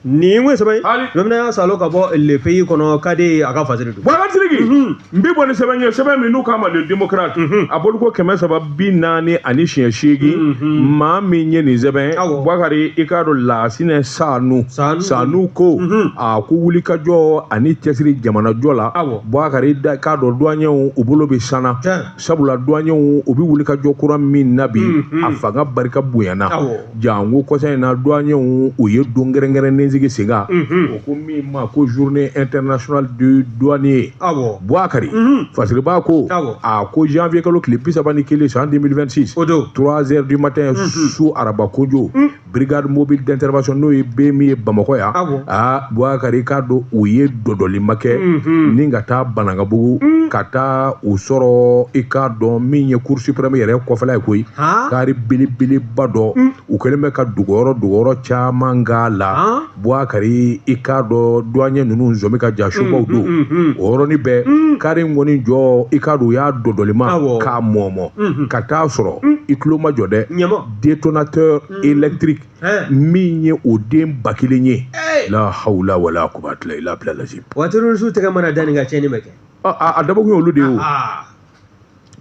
nin ye sɛbɛn ye salo ka bɔ Le Pays kɔnɔ ka di a ka fasiri don Boubacar Sidiki n bɛ bɔ ni sɛbɛn ye sɛbɛn min n'u k'a ma Le Démocrate a boliko 348 maa min ye nin sɛbɛn Boubacar i k'a dɔn Lasinɛ Sanu Sanu ko a ko wulikajɔ ani cɛsiri jamanajɔ la Boubacar i k'a dɔn douaniers u bolo bɛ sanna sabula douaniers u bɛ wulikajɔ kura min na bi a fanga barika bonyana jango kɔsa in na douaniers u ye don kɛrɛnkɛrɛnnen sigi sen kan o ko min ma ko journée internationale du douanier Boubacar Fasiriba ko a ko janvier kalo tile 31 san 2026 3 heures du matin su araba kojo brigade mobile d'intervention n'o ye BMI ye Bamakɔ yan aa Boubacar i k'a dɔn u ye dɔdɔlima kɛ ni ka taa Banankabugu ka taa u sɔrɔ i k'a dɔn min ye Cour suprême yɛrɛ kɔfɛla ye koyi kari belebeleba dɔ u kɛlen bɛ ka dogoyɔrɔ caman k'a la Boubacar i k'a dɔn douanier ninnu zɔmi ka ja subaw don o yɔrɔnin bɛɛ kari in kɔni jɔ i k'a dɔn u y'a dɔdɔlima k'a mɔmɔ ka taa sɔrɔ i tulo ma jɔ dɛ détonateur électrique min ye o den 1000 ye la hawla wala quwwata illa billah lazim wa terroriste tɛgɛ mana da nin ka tiɲɛni bɛ kɛ a dabɔkun ye olu de ye o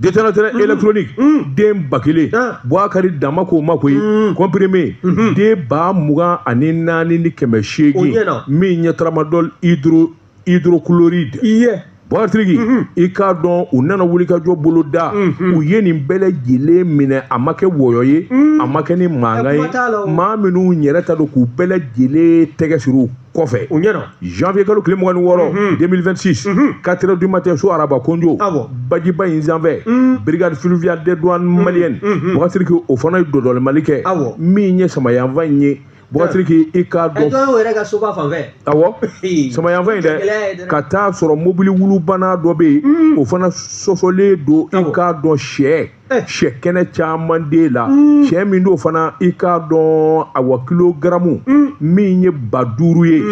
détonateur électronique den 1000 Boubacar dama k'o ma koyi comprimé den 24,800 min ye tramadol hydrochloride Boubacar Sidiki i k'a dɔn u nana wulikajɔ bolo da u ye nin bɛɛ lajɛlen minɛ a ma kɛ wɔyɔ ye a ma kɛ ni mankan ye maa minnu yɛrɛ ta don k'u bɛɛ lajɛlen tɛgɛ siri u kɔfɛ janvier kalo tile 26 2026 4 heures du matin su araba konjo bajiba in sanfɛ brigade fluviale des douanes maliennes Boubacar Sidiki o fana ye dɔdɔlimali kɛ min ye samayanfan in ye Boubacar Sidiki i k'a dɔn dɔw yɛrɛ ka soba fan fɛ awɔ samayanfan in dɛ ka taa sɔrɔ mobili wulubana dɔ bɛ yen o fana sɔsɔlen don i k'a dɔn sɛ kɛnɛ caman den la sɛ min d'o fana i k'a dɔn awa kilogaramu min ye 5000 ye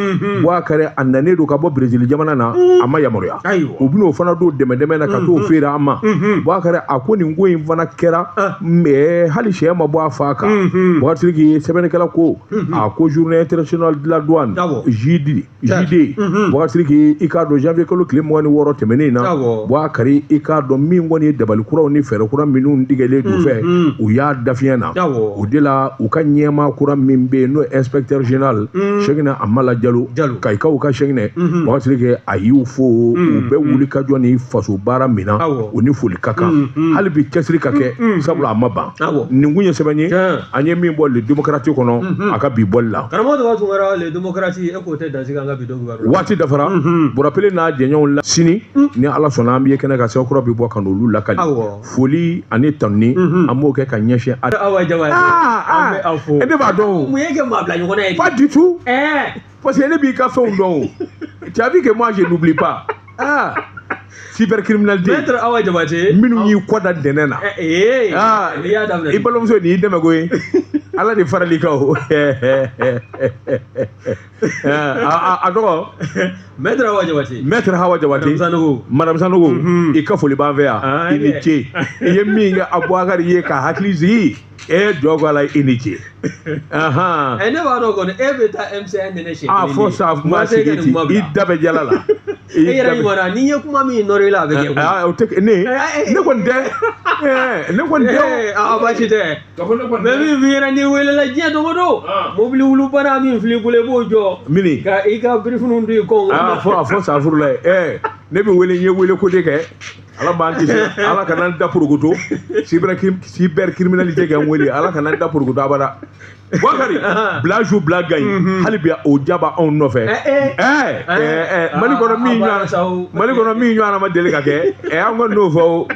Boubacar a nanen don ka bɔ Brésil jamana na a ma yamaruya u bɛn'o fana don dɛmɛ na ka t'o feere an ma Boubacar a ko nin ko in fana kɛra mais hali sɛ ma bɔ a fa kan Boubacar Sidiki sɛbɛnnikɛla ko a ko journée internationale de la douane JD Boubacar Sidiki i k'a dɔn janvier kalo tile 26 tɛmɛnen na Boubacar i k'a dɔn min kɔni ye dabali kuraw ni fɛɛrɛ kura minnu tigɛlen don fɛ u y'a dafiɲɛ na o de la u ka ɲɛmaa kura min bɛ yen n'o ye inspecteur général Cheickna Amala Jalo Kayikaw ka Cheickna Boubacar Sidiki a y'u fo u bɛ wuli ka jɔ ni faso baara min na u ni foli ka kan hali bi cɛsiri ka kɛ sabula a ma ban nin kun ye sɛbɛn ye an ye min bɔ Le Démocrate kɔnɔ a ka bi bɔli la karamɔgɔ Daba Tunkara Le Démocrate e k'o tɛ dan sigi an ka bi don kibaru la waati dafara Burapele n'a jɛɲɔgɔnw la sini ni Ala sɔnna an bɛ kɛnɛ ka sɛbɛn kura bi bɔ ka n'olu lakali foli ani tanuni an b'o kɛ ka ɲɛsin Awa Jabate an bɛ aw fo ne b'a dɔn o mun ye kɛ maa bila ɲɔgɔn na ye pas du tout parce que ne b'i ka fɛnw dɔn o tu as vu que moi je n'oublie pas cybercriminalité Maître Awa Jabate minnu y'i kɔ da dɛnɛ na n'i y'a daminɛ i balimamuso nin y'i dɛmɛ ko ye Ala de farali kan o a tɔgɔ Maître Awa Jabate Maître Hawa Jabate Madame Sanogo i ka foli b'an fɛ yan i ni ce i ye min kɛ Aboubacar ye ka hakili sigi e jɔ ko ala i ni ce ne b'a dɔn kɔni e bɛ taa MCA nɛnɛ siɲɛ kelen fo sa ma sigi ten i da bɛ jala la e yɛrɛ ɲuman na n'i ye kuma min nɔrɔ i la a bɛ kɛ o tɛ ne kɔni tɛ ne kɔni tɛ a baasi tɛ mɛ min f'i ɲɛna n'i welela diɲɛ don o don mobili wulubana min filɛ i bolo i b'o jɔ mini ka i ka birifiniw don i kɔ a fɔ safuru la ye ne bɛ wele n ye wele ko de kɛ Ala b'an kisi Ala kana n da porokoto cybercriminalité kɛ n wele Ala kana n da porokoto abada. Bakari, blanc joue blanc gagne. Hali bi o ja b'anw nɔfɛ. Mali kɔnɔ min ɲɔgɔn, Mali kɔnɔ min ɲɔgɔn ma deli ka kɛ. An kɔni n'o fɔ o.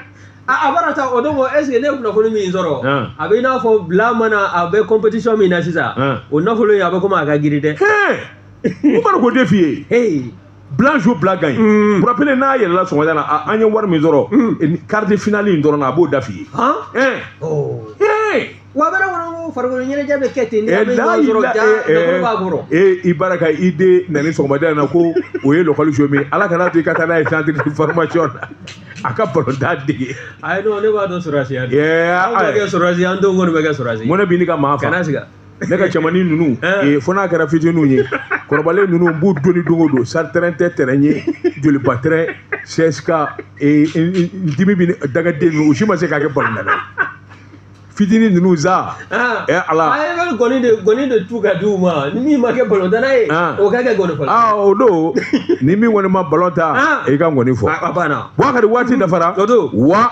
A baara ta o don, est ce que ne ye kunnafoni min sɔrɔ, a bɛ i n'a fɔ bila mana a bɛ compétition min na sisan, o nafolo in a bɛ komi a ka girin dɛ. Umaru k'o de f'i ye. Blanc joue blanc gagne. Burapele n'a yɛlɛla sɔgɔmada la, an ye wari min sɔrɔ quart de finale in dɔrɔn na, a b'o da f'i ye. Wa a bɛ kɔnɔ farikolo ɲɛnajɛ bɛ kɛ ten, ni a bɛ ɲɔgɔn sɔrɔ ja nafolo b'a kɔrɔ. I baraka i den nani sɔgɔmada in na ko o ye lɔkɔli jo min, Ala kana to i ka taa n'a ye centre de formation na a ka balontan dege. Ayi non, ne b'a dɔn sɔrɔsiya de. Anw bɛ kɛ sɔrɔsi, an denw kɔni bɛ kɛ sɔrɔsi. Mɔnɛ b'i ni ka maa fa. Kana siga. Ne ka cɛmannin ninnu, fo n'a kɛra fitininw ye, kɔrɔbalen ninnu n b'u doni don o don, sari terrain tɛ terrain ye, joliba terrain, CSK, dimi bɛ dagaden ninnu, u si ma se k'a kɛ balontanna ye. Fitinin ninnu za. Ala. A ye gɔni de tu ka di u ma, ni min ma kɛ balontanna ye, o ka kɛ gɔni fɔlɔ. O don, ni min kɔni ma balon ta, i ka gɔni fɔ. A banna. Bakari, waati dafara. O don. Wa.